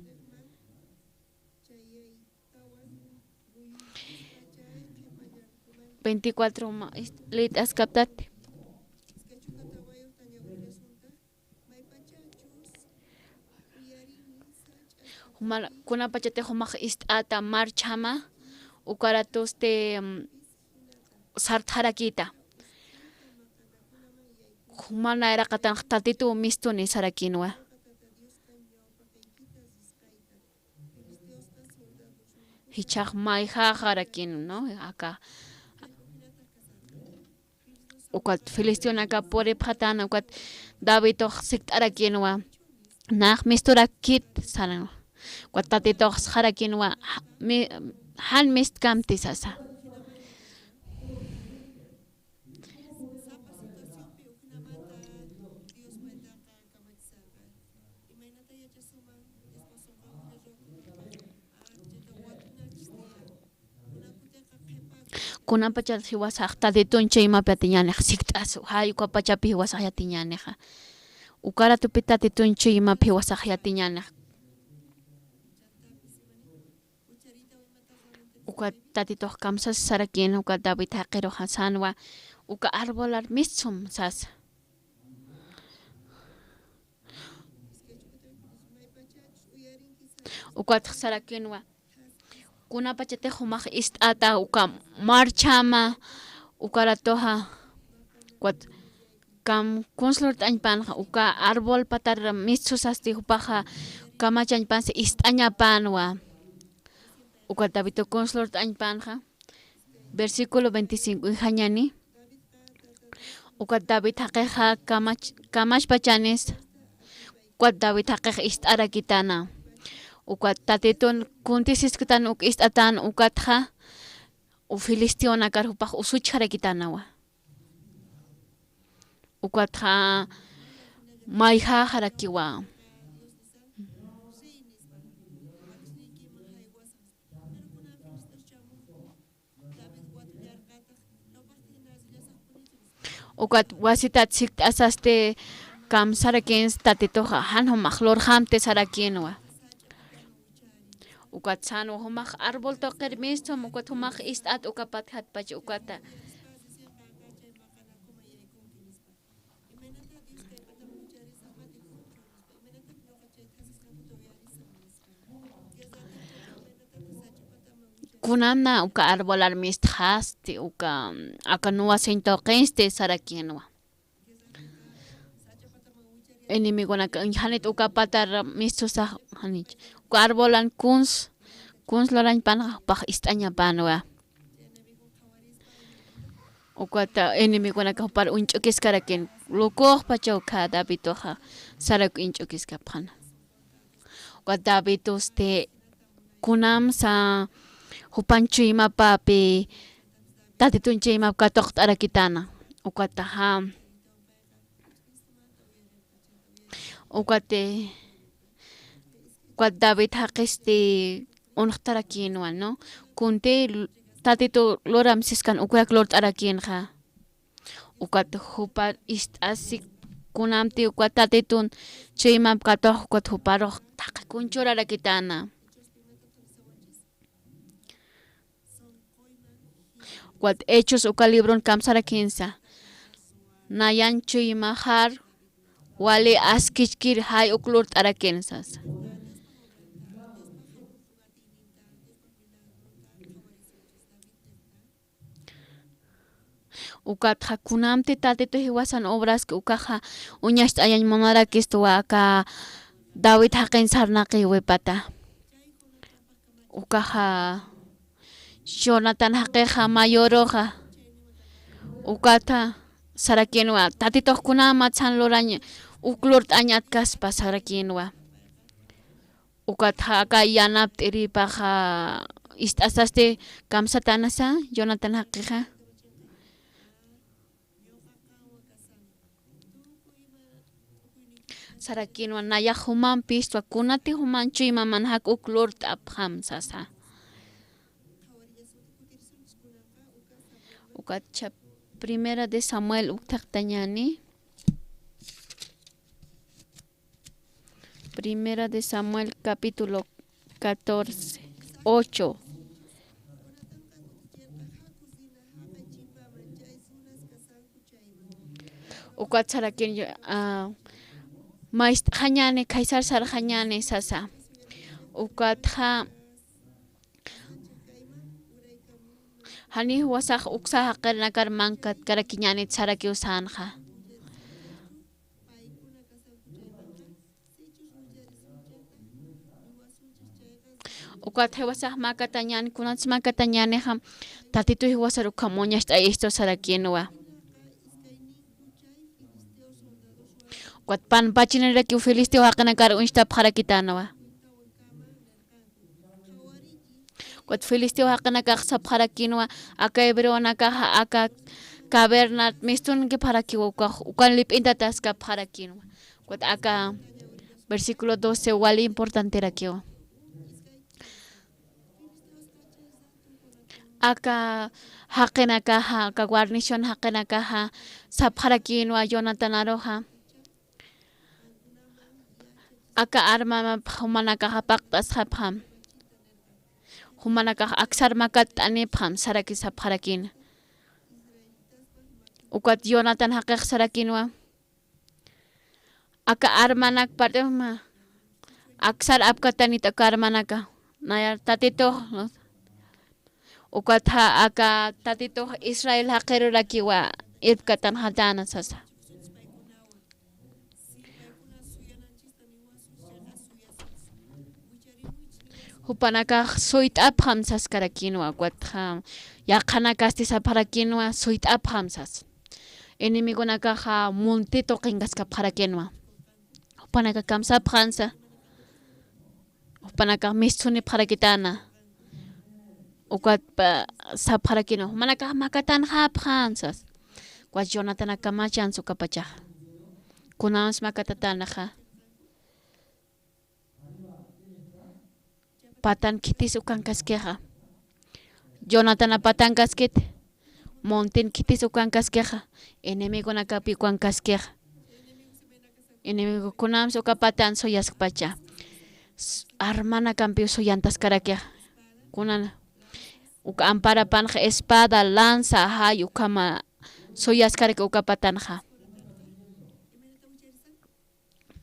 Veinticuatro ma-, lït'askaptati. Juma, kunapachatix jumax ist'ata marchhama, ukaratusti, mm, sartxarakïta. Juma nayraqatanx Tatitu mistuni sarakïnwa. Jichhax mayjaxarakïn, ¿no? Aka, ukat filisteonaka puripxatäna, ukat Davidux sikt'arakïnwa. Nax misturakit, saranwa. Ukat Tatitux sarakïnwa, ja-, mi-, jan mistkamti sasa. Kunapachat jiwasax Tatitun chuymap yatiñänix sikt'as, jay ukapachapi jiwasax yatiñänixa. Uka ratupi Tatitun chuymap jiwasax yatiñänix. Uka Tatitux kamsas sarakïn, uka David jaqiruxa sänwa, uka arbolar mistsum sasa. Ukat sarakïnwa, kunapachatix jumax ist'ata uka marchhama, uka ratuxa, ukat kam kuns lurt'añpanxa, uka árbol patar mistsu sasti jupaxa kamachañpansa ist'añapänwa. Ukat David kuns lurt'añpanxa, versículo veinticinco, uñjañäni. Ukat David jaqixa kamach-, kamachpachanis, ukat David jaqix ist'arakitäna. Ukat Tatitun kuntisisktan uk ist'atän, ukatxa, u filisteonakar jupax usuchjarakitänawa. Ukatxa mayjäxarakiwa. Ukat wasitat sikt'asasti kamsarakïnsa Tatituxa, jan jumax lurxamti sarakïnwa. Ukat sänwa jumax árbol tuqir mistsum, ukat jumax ist'at uka patjatpach ukata. Kunana uka arbolar mistxasti, uka, aka nuwasiñ tuqinsti sarakïnwa. Enemigonaka uñjanit uka patar mistsusax, janich. Uka arbolan kuns, kuns lurañpanxa jupax ist'añapänwa. Ukata enemigonaka jupar uñch'ukiskarakïn, lukuxpachaw kha Daviduxa sarak uñch'ukiskapxäna. Ukat Davidusti kunamsa jupan chuymapapi, Tatitun chuymap katuqt'arakitäna. Ukataxa, ukati, ukat David jaqisti unxtarakïnwa, ¿no? Kunti Tatitu luram siskan ukrak lurt'arakïnxa. Ukat jupar ist'asi kunamti ukat Tatitun chuymap katux ukat juparux taqi kunchurarakitäna. Ukat Hechos uka libron kamsarakïnsa. Nayan chuymaxar wali askichkir jay uk lurt'arakïn sasa. Ukatxa kunamti Tatitu jiwasan obraski ukaxa uñacht'ayañ munarakistuwa aka David jaqin sarnaqiwipata. Ukaxa Jonathan jaqixa mayuruxa. Ukata sarakïnwa, Tatitux kunamatsan lurañ uk lurt'añ atkaspa sarakïnwa. Ukatxa aka yanapt'iripaxa ist'asasti kamsatanasa, Jonathan jaqixa. Sarakïnwa nayax jumampistwa, kunati juman chuymaman jak uk lurt'apxam sasa. Ukatcha Primera de Samuel uktaqtañäni. Primera de Samuel, capítulo catorce, ocho. Ukat sarakïn, ah, mayst'xañäni, khaysar sarxañäni sasa. Ukatxa, janiw jiwasax uksa jaqirnakar mankatkarakiñänit sarakiw sänxa. Ukat jiwasax makatañäni, kunats makatañänixa, Tatitu jiwasar ukham uñacht'ayistu sarakïnwa. Ukat panpachinirakiw filisteo jaqinakar uñstapxarakitänwa. Ukat filisteo jaqinakax sapxarakïnwa, aka hebreonakaxa aka cavernat mistunkipxarakiwa, ukax ukan lip'intataskapxarakïnwa. Ukat aka versículo doce wali importanterakiwa. Aka jaqinakaxa, aka guarnición jaqinakaxa sapxarakïnwa Jonatanaruxa. Aka armamap jumanakaxa paqt'asxapxam. Jumanakax aksar makatt'anipxam saraki sapxarakïna. Ukat Jonathan jaqix sarakïnwa. Aka armanak part'ipxma. Aksar apkatanit aka armanaka. Nayar tatitux. Ukatxa aka tatitux Israel jaqirurakiwa irpkatanxatäna sasa. Jupanakax suyt'apxam saskarakïnwa, ukatxa yaqhanakasti sapxarakïnwa suyt'apxam sas. Enemigonakaxa munti tuqinkaskapxarakïnwa. Jupanakax kamsapxansa. Jupanakax mistunipxarakitäna. Ukat pa-, sapxarakïnwa. Jumanakax makatanxapxam sas. Ukat Jonatanakamachansa ukapachaxa. Kunams makatatänaxa. Patan khitis ukankaskixa. Jonatana patankaskit. Montin khitis ukankaskixa. Enemigonakapi ukankaskixa. Enemigo kunams uka patan suyaskpacha. S-, armanakampi suyantaskarakix. Kunan uka amparapanxa espada, lanza, jay ukhama suyaskaraki uka patanxa.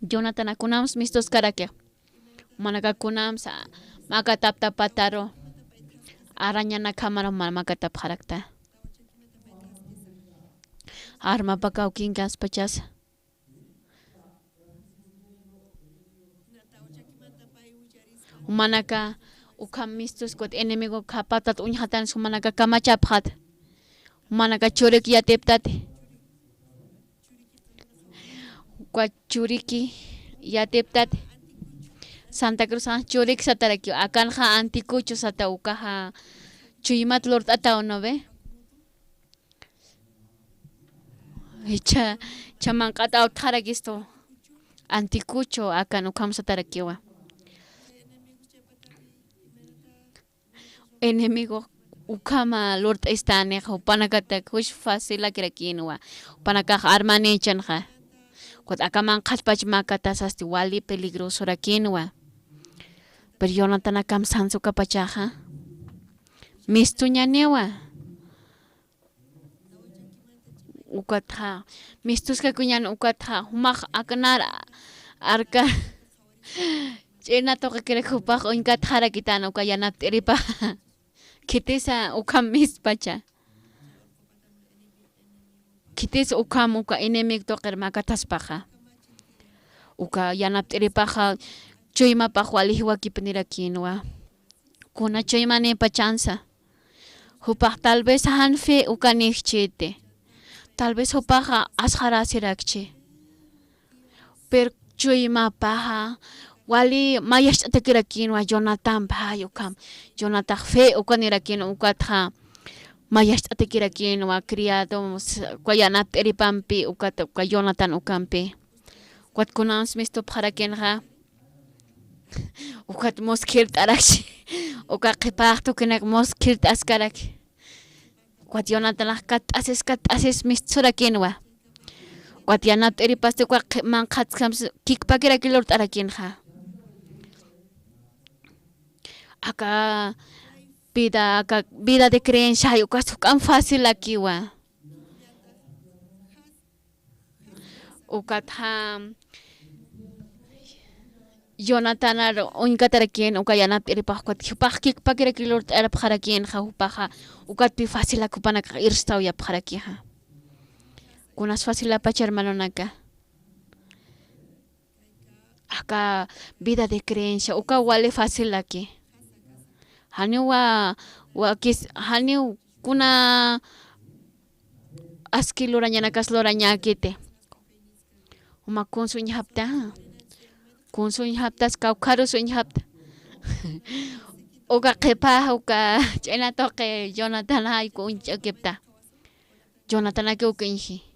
Jonatana kunams mistuskaraki. Jumanaka kunams makatapta pataru. Arañanakamaru ma-, makatapxarakta. Armapa kawkinkaspachas. Jumanaka ukham mistus kut enemigo khapatat uñjatan jumanaka kamachapxat. Jumanaka churik yatiptati. Uka churiki yatiptati. Santa Cruz jan churik sataraki. Akanxa Anticucho sata ukaxa chuymat lurt'ataw, ¿no ve? Icha, icha manq'at awtxarakistu. Anticucho akan ukham satarakiwa. Enemigo ukhama lurt'istani, jupanakatak juch facilakirakïnwa. Jupanakax armanichanxa. Ukat aka manqhatpach makatasasti wali peligrosorakïnwa. Pero Jonatanakamsans ukapachaxa. Mistuñaniwa. Ukatxa, mistuskakuñan ukatxa, jumax aknar arka, ch'ina tuqikirak jupax uñkatxarakitana uka yanapt'iripaxa. Khitisa ukham mispacha. Khitis ukham uka enemigo tuqir makataspaxa. Uka yanapt'iripaxa, chuymapax wali jiwakipnirakïnwa. Kuna chuymanipachansa. Jupax tal vez jan fe ukanïkchiti. Tal vez jupaxa asxarasirakchi. Pero chuymapaxa wali mayacht'atakirakinwa Jonatanpa, jay ukham. Jonatax fe ukanirakïn ukatxa mayacht'atakirakinwa criado, s-, uka yanapt'iripampi, ukat uka Jonatan ukampi. Ukat kunans mistupxarakinxa. Ukat muskirt'arakchi. Uka qhipax tukinak muskirt'askarak. Ukat Jonatanax katt'asis, katt'asis misturakinwa. Ukat yanapt'iripasti uka qhi-, manqhatskams kikpakiraki lurt'arakinxa. Aka vida, aka vida de creencia, jay ukas juk'am facilakiwa. Ukatxa Jonatanar uñkatarakin, uka yanapt'iripax ukat jupax kikpakiraki lurt'arapxarakinxa, jupaxa ukatpi facilak jupanakax irstawayapxarakixa. Kunas facilapach hermanonaka. Aka vida de creencia, uka wali facilaki. Janiw wa, wakis, janiw kuna aski lurañanakas lurañäkiti. Juma kunsuñjapta. Kunsuñjaptas kawkharusuñjapta. Uka qhipa, uka ch'ina tuqi Jonatana jay uñch'ukipta. Jonatanakiw uka uñji.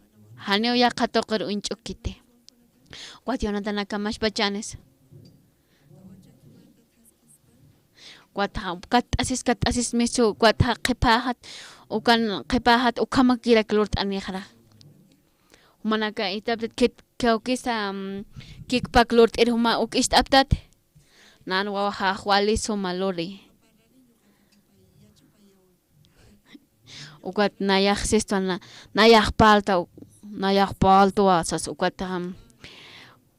Janiw yaqha tuqir uñch'ukiti. Ukat Jonatanakamaspachanis. Ukat ja, katt'asis, katt'asis mistu, ukat ja qhipajat, ukan qhipajat, ukhamakirak lurt'anixra. Jumanaka itaptat kit, kawkisa, mm, kikpak lurt'ir juma uk ist'aptat. Nan wawaxa wali suma luri. Ukat nayax sistwa na, nayax palta, nayax paltwa sas ukat, am,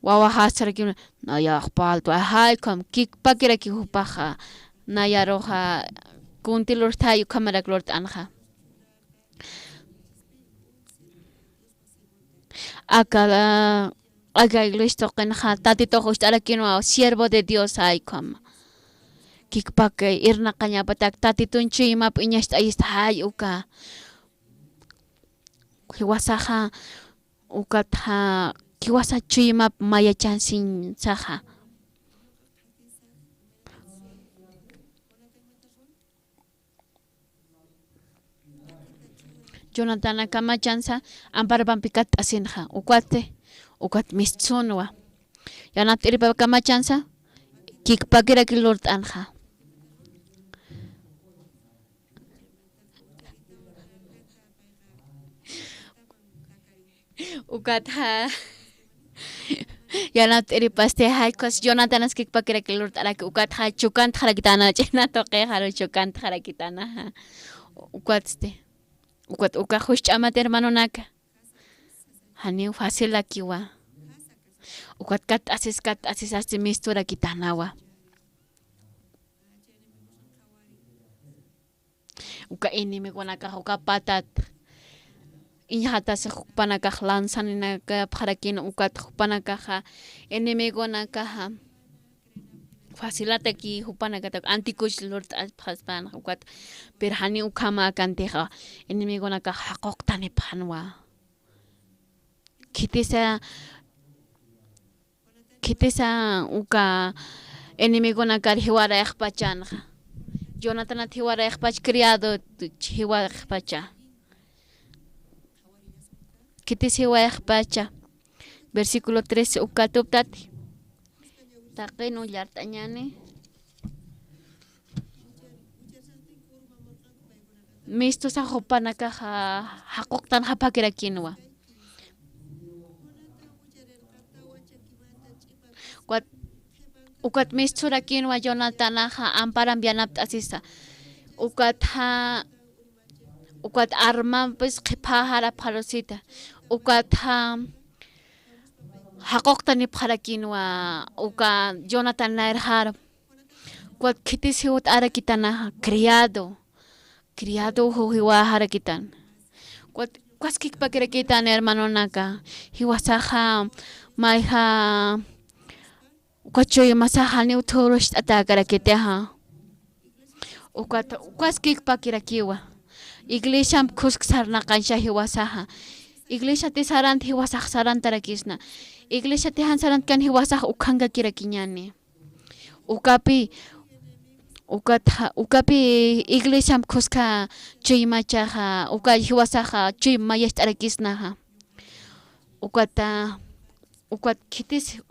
wawaxas sarakina, nayax paltwa, jaykham, kikpakiraki jupaxa, nayaruxa, kunti lurthay ukhamarak lurt'anxa. Aka, aka iglesia tuqinxa, Tatitux ucht'arakinwa, siervo de Dios, jaykham. Kikpak irnaqañapatak, Tatitun chuymap iñacht'ayista, jay uka. Jiwasaxa, ukatxa, jiwasa chuymap mayachansin saxa. Jonatana kamachansa, amparapampi katt'asinxa, ukat, ukat mistsunwa. Yanapt'iripa kamachansa, kikpakiraki lurt'anxa. Ukatxa, yanapt'iripasti, jaykhas Jonatanas kikpakiraki lurt'araki, ukatxa chukantxarakitana, ch'ina tuqixaru chukantxarakitana, ja. Ukatsti, ukat uka jusch'amat hermanonaka. Janiw facilakiwa. Ukat katt'asis, katt'asis asti misturakitanawa. Uka enemigonakax uka patat iñxatasix jupanakax lanzaninakapxarakina, ukat jupanakaxa enemigonakaxa facilataki jupanakatak antikuch lurt'apxaspan ukat, pero jani ukhama akantixa enemigonakax jaquqtanipxanwa. Khitisa, khitisa uka enemigonakar jiwarayxpachanxa. Jonatanat jiwarayxpach, criado jiwarayxpacha. Khitis jiwarayxpacha. Versículo trece uka tuptati. Taqin ullart'añani. Mistusa jupanakaxa jaquqtanxapakirakinwa. Ukat, ukat misturakinwa Jonatanaxa amparamp yanapt'asisa. Ukatxa, ukat armampis qhiphaxarapxarusita. Ukatxa jaquqtanipxarakinwa uka Jonatan nayrxaru. Ukat khitis jiwt'arakitanaxa, criado. Criado jiwaxarakitan. Ukat, ukas kikpakirakitan hermanonaka. Jiwasaxa, mayja, uka chuymasaxa, niw thurucht'atäkarakitixa. Ukat, ukas kikpakirakiwa. Iglesiamp khusk sarnaqancha jiwasaxa. Iglesiati sarant jiwasax sarantarakisna. Iglesiati jan sarantkan jiwasax ukhankakirakiñani. Ukapi, ukatxa, ukapi iglesiamp khuska chuymachaxa, uka jiwasaxa chuym mayacht'arakisnaxa. Ukata, ukat khitis,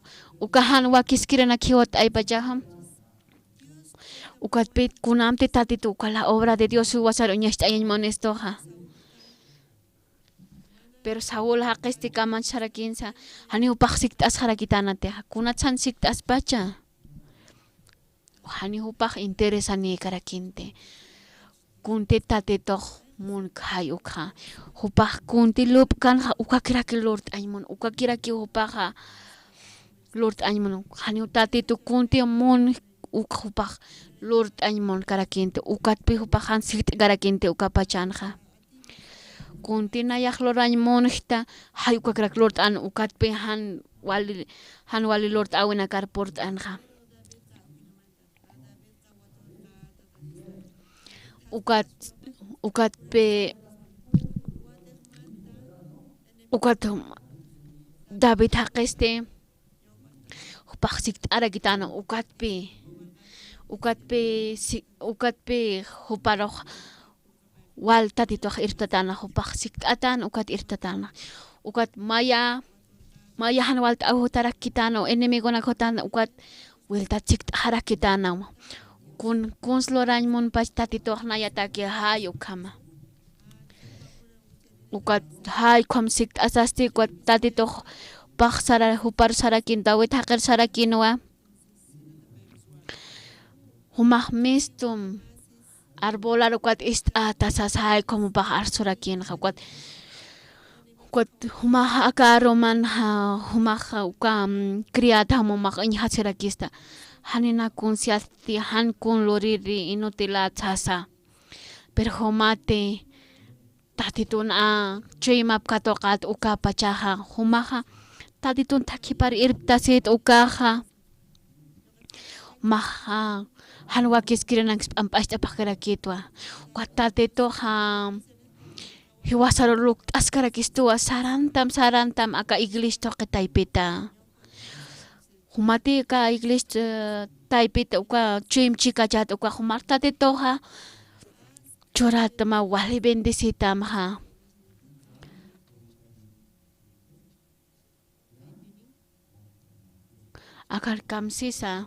uka jan wakiskirinak jiwat'aypachaxa. Ukatpit kunamti Tatitu uka la obra de Dios jiwasar uñacht'ayañ munistuxa. Pero Saúl jaqisti kamacharakinsa, jani jupax sikt'asxarakitanatixa, kunatsan sikt'aspacha. Jani jupax interesanïkarakinti. Kunti Tatitux munkxay ukxa. Jupax kunti lup'kanxa, ukakiraki lurt'añ mun, ukakiraki jupaxa lurt'añ mun. Janiw Tatitu kunti mun uk jupax lurt'añ munkarakinti, ukatpi jupax jan sikt'karakinti uka pachanxa. Kunti nayax lurañ munxta, jay ukakrak lurt'an ukatpi jan wali, jan wali lurt'äwinakar purt'anxa. Ukat, ukatpi, ukat David jaqisti, jupax sikt'arakitana ukatpi, ukatpi si-, ukatpi juparux wal Tatitux irptatana, jupax sikt'atan, ukat irptatana. Ukat maya, maya jan walt'aw jutarakkitana, enemigonak jutan, ukat wiltat sikt'axarakkitana. Kun, kuns lurañ munpach Tatitux nayataki jay ukhama. Ukat jay ukham sikt'asasti, ukat Tatitux pax sara, jupar sarakin, David jaqir sarakinwa. Jumax mistum arbolar ukat ist'ata sasa, jay ukham jupax arsurakinxa, ukat, ukat jumax aka aruman, ja, jumax uka, mm, criada jumax uñjasirakista. Janina kunsiasti, jan kun luriri, inutilat sasa. Pero jumati Tatitun a, chuymap katuqat ukapachaxa, jumaxa Tatitun thakhipar irptasit ukaxa. Jumaxa jan wakiskirinankis p'amp'acht'apxarakitwa. Ukat Tatituxa jiwasaru lukt'askarakistuwa, sarantam, sarantam aka iglesia tuqi taypita. Jumati aka iglesia, eh, taypita uka chuym chikachat uka jumar Tatituxa churatma, wali bendecitamxa. Akar kamsisa.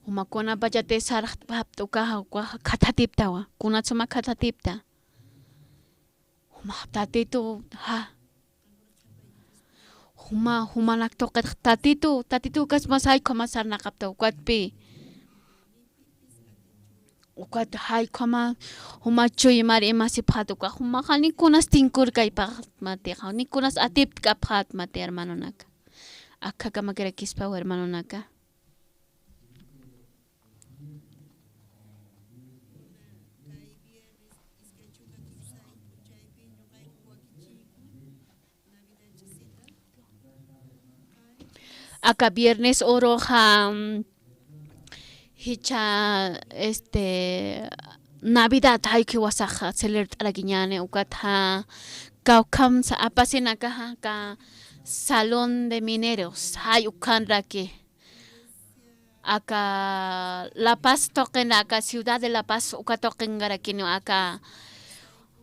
Juma kunapachati sarxt'apxapta ukaxa, ukaxa khathatiptawa. Kunat suma khathatipta. Jumax Tatitu, ja. Juma, jumanak tuqit Tatitu, Tatitu ukas mas jay ukhama sarnaqapta ukatpi. Ukat jay ukhama, juma chuymar imasipxat uka, jumaxa ni kunas tinkurkaypxat matixa, ni kunas atipkapxat mati hermanonaka. Akakamakirakispaw hermanonaka. Aka viernes uruxa, mm, jichha, este, Navidad jay ukhiwasax celebrt'arakiñäni, ukatxa kawkhamsa apasinakaxa aka Salón de Mineros, jay ukhanraki. Aka La Paz tuqin, aka ciudad de La Paz uka tuqinkarakini, aka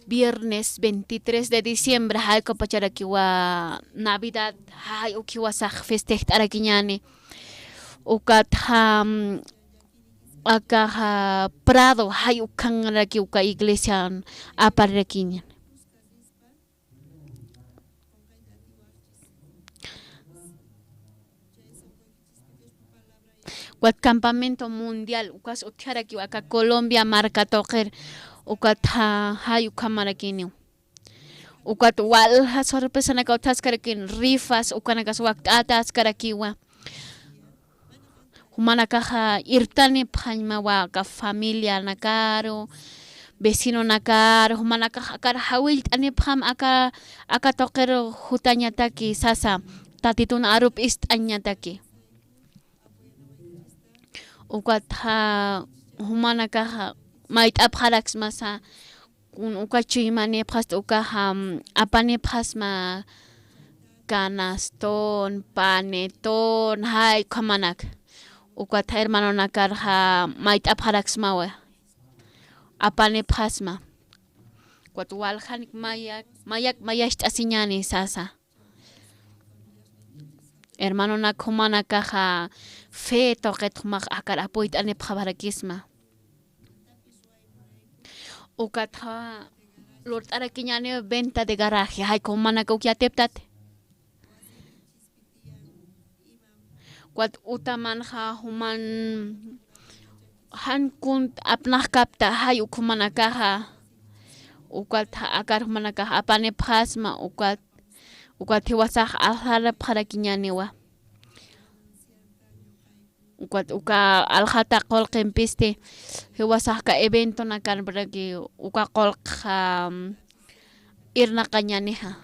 viernes veintitrés de diciembre, jay ukapacharakiwa Navidad, jay ukhiwasax festejt'arakiñäni. Ukatxa, mm, akaxa Prado, jay ukhanraki uka iglesian aparirakiñäni. Ukat campamento mundial, ukas utjarakiwa aka Colombia marka tuqir, ukatxa jay ukhamarakiniw. Ukat walja sorpresanaka utjaskarakin, rifas, ukanakas wakt'ataskarakiwa. Jumanakaxa irptanipxañmawa aka familianakaru, vecinonakaru, jumanakax akar jawillt'anipxam aka, aka tuqir jutañataki sasa, Tatitun arup ist'añataki. Ukatxa jumanakaxa mayt'apxaraksmasa, kun uka chuymanipxasta ukaxa, mm, apanipxasma canastun, panetun, jay ukhamanak. Ukat hermanonakarxa mayt'apxaraksmawa. Apanipxasma. Ukat waljanik mayak, mayak, mayacht'asiñäni sasa. Hermanonak, jumanakaxa fe tuqit jumax akar apuyt'anipxaparakisma. Ukatxa lurt'arakiñäni venta de garaje, jay uka jumanaka uk yatiptati. Ukat utamanxa juman jan kun apnaqkapta jay uk jumanakaxa. Ukat akar jumanakax apanipxasma, ukat, ukat jiwasax alxarapxarakiñäniwa. Ukat uka aljata qullqimpisti jiwasax aka eventonakaraki uka qullqxa, mm, irnaqañänixa.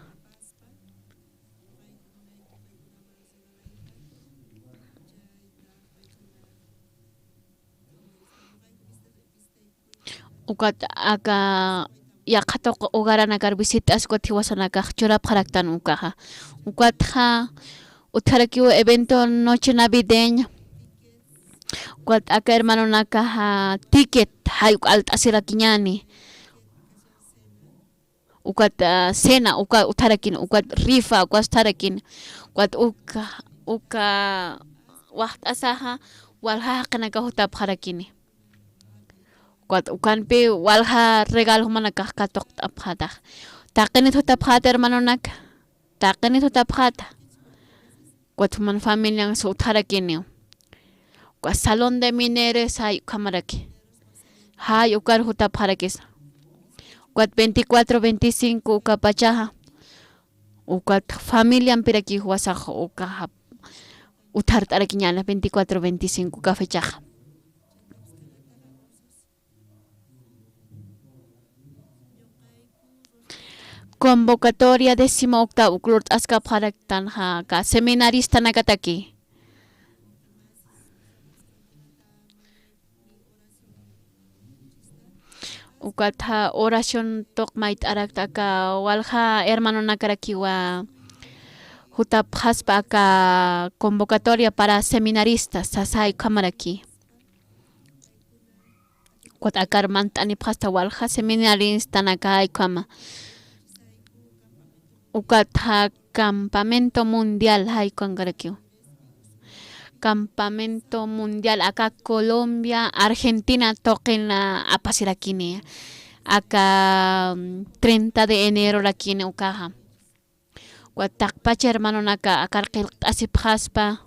Ukat aka yaqha tuq hogaranakar visit'as ukat jiwasanakax churapxaraktan ukaxa. Ukatxa utjarakiw evento noche navideña. Ukat aka hermanonakaxa ticket jay uk alt'asirakiñäni. Ukat, ah, cena, uka utjarakin, ukat rifa, uka utjarakin, ukat uka, uka waxt'asaxa, walja jaqinaka jutapxarakini. Ukat ukanpi walja regalo jumanakax katuqt'apxätax. Taqinit jutapxäta hermanonaka. Taqinit jutapxäta. Ukat juman familian utjarakiniw. Ukat salón de menores jay ukhamaraki. Jay ukar jutapxarakisa. Ukat veinticuatro, veinticinco ukapachaxa. Ukat familiampiraki jiwasax ukaxa utjart'arakiñäni veinticuatro, veinticinco uka fechaxa. Convocatoria décimo octavo uk lurt'askapxaraktanxa aka seminaristanakataki. Ukatxa oración tuq mayt'arakta aka walja hermanonakarakiwa jutapxaspa aka convocatoria para seminaristas sasay ukhamaraki. Ukat akar mantanipxasta walja seminaristanaka jay ukhama. Ukatxa campamento mundial jay ukhankarakiw. Campamento mundial aka Colombia, Argentina tuqin apasirakini. Aka, mm, treinta de enerorakini ukaxa. Ukat taqpacha hermanonaka akar qillqt'asipxaspa,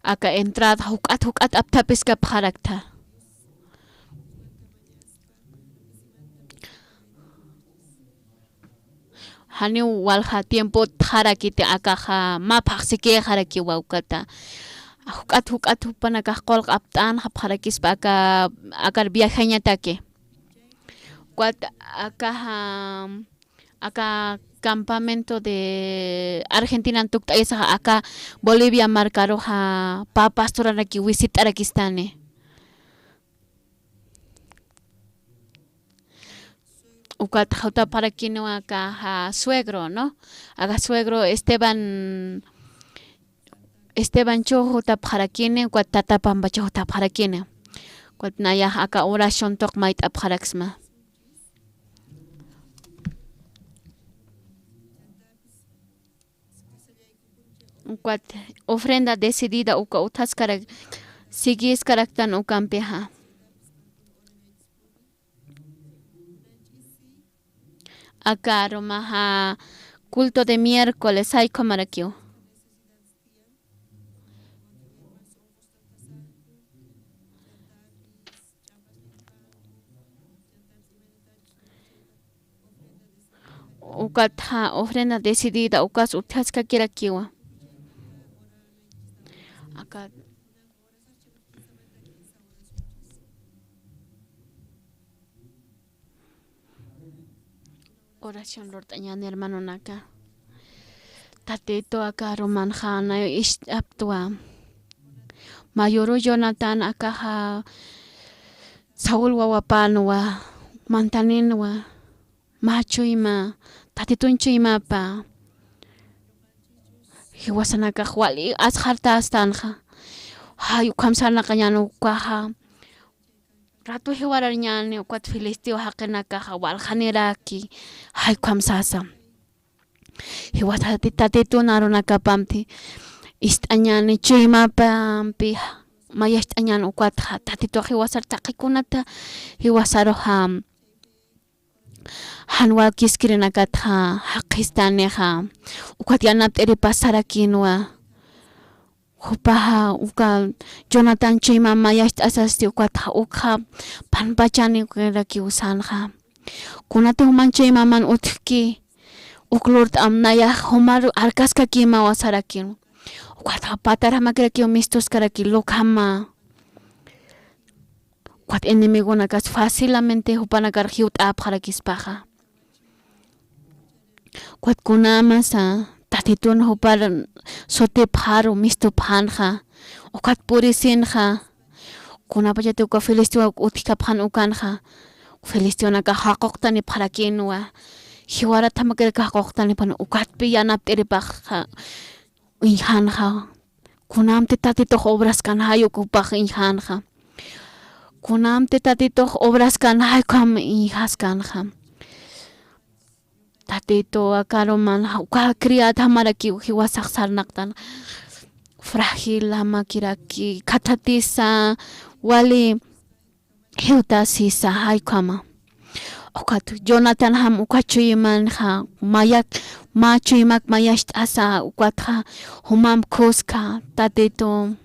aka entrada juk'at juk'at apthapiskapxaraktha. Janiw walja tiempo utjarakiti akaxa mä phaxsikïxarakiwa ukata. Juk'at juk'at jupanakax qullq apt'anxapxarakispa aka, akar viajeñataki. Ukat akaxa aka campamento de Argentinan tukt'ayisaxa aka Bolivia markaruxa pä pastoranaki visitarakistani. Ukat jutapxarakiniw aka, ja, suegro, ¿no? Aka suegro Esteban, Esteban chu jutapxarakini, ukat tata Pampa chu jutapxarakini. Ukat nayax aka oración tuq mayt'apxaraksma. Ukat ofrenda decidida uka utjaskarak, siguiskaraktan ukampixa. Aka arumaxa culto de miércoles jay ukhamarakiw. Ukatxa ofrenda decidida ukas utjaskakirakiwa. Aka oración lurt'añäni hermanonaka. Tatitu aka arumanxa nay ist'aptwa. Mayuru Jonathan akaxa Saúl wawapänwa, mantaninwa, mä chuyma, Tatitun chuymapa. Jiwasanakax wali asxartästanxa. Jay ukham sarnaqañäni ukaxa. Ratu jiwararñäni ukat filisteo jaqinakaxa waljaniraki, jay ukham sasa. Jiwasati Tatitun arunakapamti ist'añäni chuymapampi mayacht'añäni ukatxa, Tatitux jiwasar taqi kunata jiwasaruxa jan wakiskirinakatxa jaqistanixa, ukat yanapt'iripasarakinwa. Jupaxa uka Jonathan chuymam mayacht'asasti ukatxa ukxa phanpachani ukirakiw sanxa. Kunati juman chuymaman utjki, uk lurt'am nayax jumar arkaskakimawa sarakin. Ukatxa patar jamakirakiw mistuskaraki lukhama. Ukat enemigonakas fácilamente jupanakar jiwt'apxarakispaxa. Ukat kunamasa Tatitun jupar sutipxaru mistupxänxa, ukat purisinxa, kunapachati uka filisteo utjkapxän ukanxa, filisteonakax jaquqtanipxarakinwa, jiwarat jamakirak jaquqtanipxän, ukatpi yanapt'iripaxa uñjanxa. Kunamti Tatitux obraskan jay ukhupax iñjanxa. Kunamti Tatitux obraskan jay ukham iñjaskanxa. Tatitu aka aruman uka criad jamarakiw jiwasax sarnaqtan. frágil, jamakiraki khathatisa, wali jiwtasisa, jay ukhama. Ukat Jonathan jam uka chuymanxa, mayak, mä chuymak mayacht'asa, ukatxa jumamp khuska, Tatitu.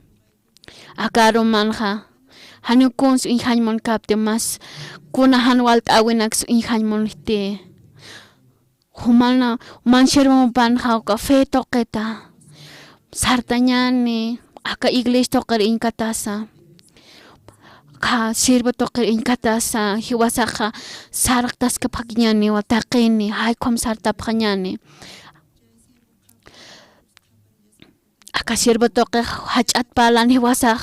Aka arumanxa, janiw kuns uñjañ munkapti, mas kuna jan walt'äwinaks uñjañ munjti. Jumana, juman sirvumpanxa uka fe tuqita sartañäni, aka iglesia tuqir iñkatasa, aka sirvi tuqir iñkatasa, jiwasaxa sarqtaskapxakiñäniwa taqini, jay ukham sartapxañäni. Aka sirvi tuqix jach'at parlan jiwasax,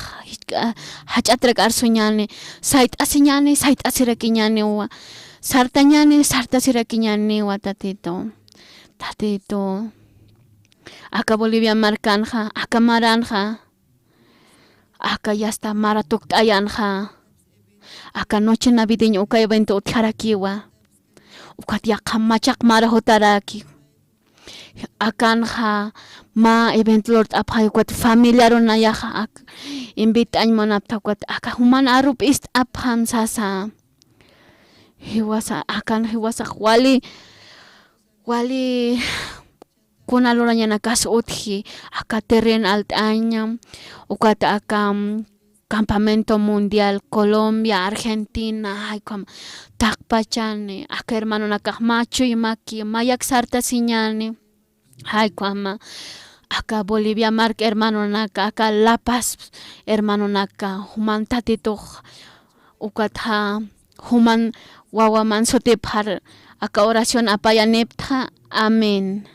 jach'atrak arsuñäni, sayt'asiñäni, sayt'asirakiñäniwa, sartañäni, sartasirakiñäniwa, Tatitu. Tatitu. Aka Bolivia markanxa, aka maranxa, aka yasta mara tukt'ayanxa, aka noche navideña uka evento utjarakiwa. Ukat yaqha machaq mara jutaraki. Akanxa mä evento lurt'apxay, ukat familiarunayaxa ak invitañ munapxta, ukat aka juman aru p'ist'apxam sasa. Jiwasa, akan jiwasax wali, wali kuna lurañanakas utji, aka terren alt'aña, ukat aka, mm, Campamento Mundial Colombia, Argentina, jay ukham taqpachani, aka hermanonakax mä chuymaki, mayak sartasiñäni, jay ukhama, aka Bolivia mark hermanonaka, aka La Paz hermanonaka, juman Tatitux, ukatxa, juman wawaman sutipxar, aka oración apayanipxta. Amén.